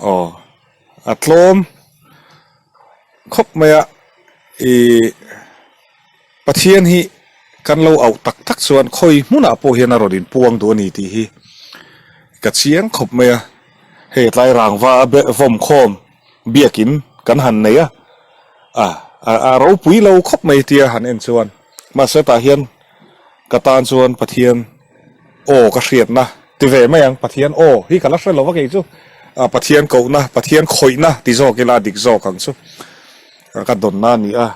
aw a tlawm. Khawp mai a, ih Pathian hi kan lo auh tak tak chuan khawi hmunah pawh hian a rawn inpuang duh a ni tih hi ka chiang khawp mai a, hei tlai rangva a vawm khawm biakin kan han nei a, a ropui lo khawp mai tia han en chuan mahse tah hian ka tan chuan Pathian Aw ka hriatna ti ve mai ang, Pathian aw hi ka la hre lo va kei chu, Pathian kohna, Pathian khawihna ti zawk ila a dik zawk ang chu ka dawnna a ni a,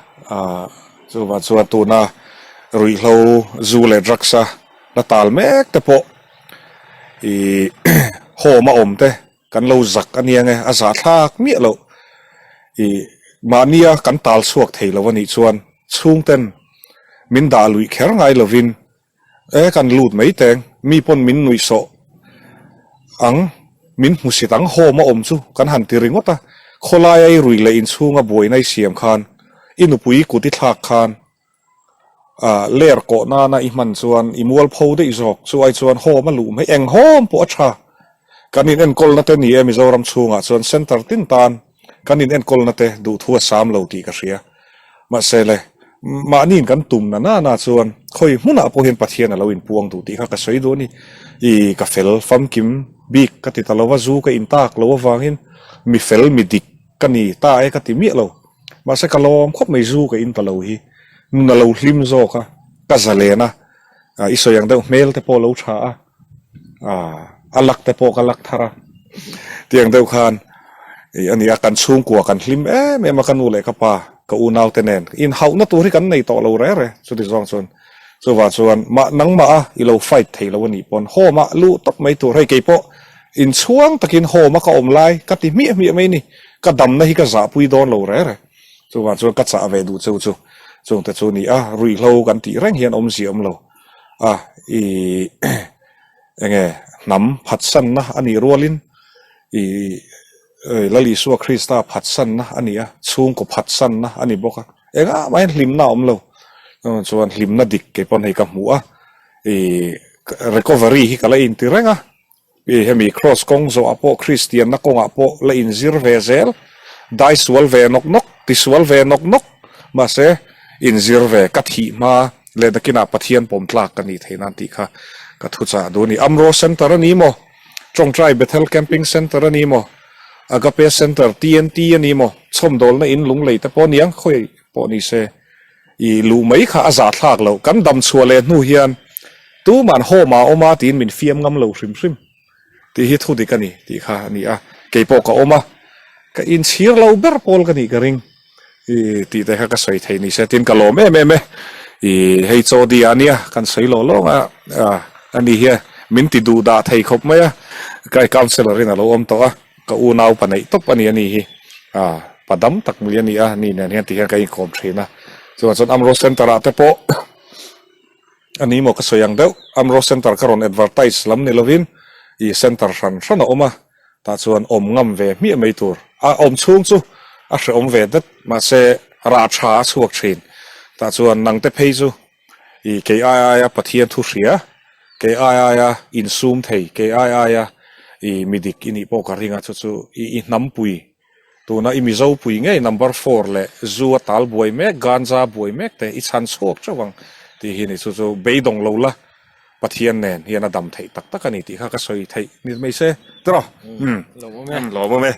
chuvang chuan tuna ruihhlo zu leh drugs a la tal mek te pawh ih home a awm te kan lo zak a nia nge a zahthlak miah loh ih mahnia kan tal chhuak thei lo a nih chuan chhungten min dah luih kher ngai lovin E kan lut mai teng, mi pawn min nuih sawh ang, min hmusit ang home a awm chu kan han ti ringawt a, khawlaia i rui leh inchhunga buaina i siam khan, i nupui kut i thlak khan ah ler kawh nana i hman chuan i mualpho daih zawk, chu ai chuan home a luh mai, eng home pawh a tha, kan in enkawlna te ni e Mizoram chhungah chuan centre tin tan kan in enkawlna te duhthu a sam lo tih ka hria. Mahse le, mahniin kan tum na na na chuan khawi hmunah pawh hian Pathian a lo inpuang duh tih kha ka sawi duh a ni. I ka fel famkim bik ka ti ta lo va, zu ka intak lo avangin mi fel mi dik ka ni ta e ka ti miah lo. Mahse ka lawm khawp mai zu ka in ta lo hi nun a lo hlim zawk a, ka zalen a, i sawi ang deuh hmel te pawh a lo tha a. A lak te pawh ka lak thar a, tiang deuh khan ih a ni a, kan chhungkua kan hlim em em a, ka nu leh ka pa, ka unau te nen inhauhna tur hi kan nei tawh lo reng reng, chuti zawng chuan. Chuvang chuan mah nangmah a i lo fight thei lo a nih pawn home ah luh tawp mai tur hei keipawh inchhuang takin home a ka awm lai ka ti hmiah hmiah mai ni. Ka damna hi ka zahpui dawn lo re re. Chuvang chuan ka chah ve duh cheu chu chungte chu ni a, ruihhlo kan tih reng hian awmzia awm lo a, i enge hnam phatsanna a nih rualin i Lal Isua Krista phatsanna a ni a, chhungkaw phatsanna a ni bawk a, engah mahin hlimna a awm lo. Chuan hlimna dik kei pawn hei ka hmu a, i recovery hi ka la inti reng a, i hemi cross kawng zawhah pawh Kristianna kawngah pawh la inzir ve zel, dai sual ve nawk nawk, tisual ve nawk nawk, mahse inzir ve ka thih hma leh nakinah Pathian pawm tlak ka nih theih nan tih kha ka thuchah duh a ni. Amro Centre a ni maw? Tawngtai Bethel Camping Centre a ni maw? Agape Centre, TNT a ni maw? Chhawmdawlna in lunglei te pawh aniang khawi pawh ni se i luh mai kha a zahthlak loh. Kan dam chhuah leh hnu hian tuman home ah awm a tiin min fiam ngam lo hrim hrim tih hi thu dik a ni tih kha a ni a. Kei pawh ka awm a, ka inchhir lo ber pawl ka nih ka ring. I tih te kha ka sawi thei ni se tin ka lawm em em e. I hei chaw di ah nia kan sawi lawh lawng a, a ni hian min ti duh dah thei khawp mai a, kai councellor in a lo awm tawh a, ka unau pa neih tawp a ni a ni hi, a pa dam tak mui a ni a, ni nen hian ti hian ka inkawm thin a, chuvang chuan Amro Centre ah te pawh a ni maw ka sawi ang deuh, Amro Centre ka rawn advertise lam ni lovin i centre hran hran a awm a, Tah chuan awm ngam ve hmiah mai tur. A awm chhung chu a hrehawm ve det, mahse rah tha a chhuak thin. Tah chuan nangte phei chu i kei ai aia Pathian thu hria, kei ai aia insum thei, kei ai aia i midik i nih pawh ka ring a, chu chu i i hnampui, tuna i Mizopui ngei number four leh zu a tal buai mek, ganja buai mek te i chhan chhuak teuh ang tih hi ni. Chu chu beidawng lo la. Pathian nen hian a dam theih tak tak a ni tih kha ka sawi theih ni mai se tiraw? Umm. Lawm awm e. Lawm awm e.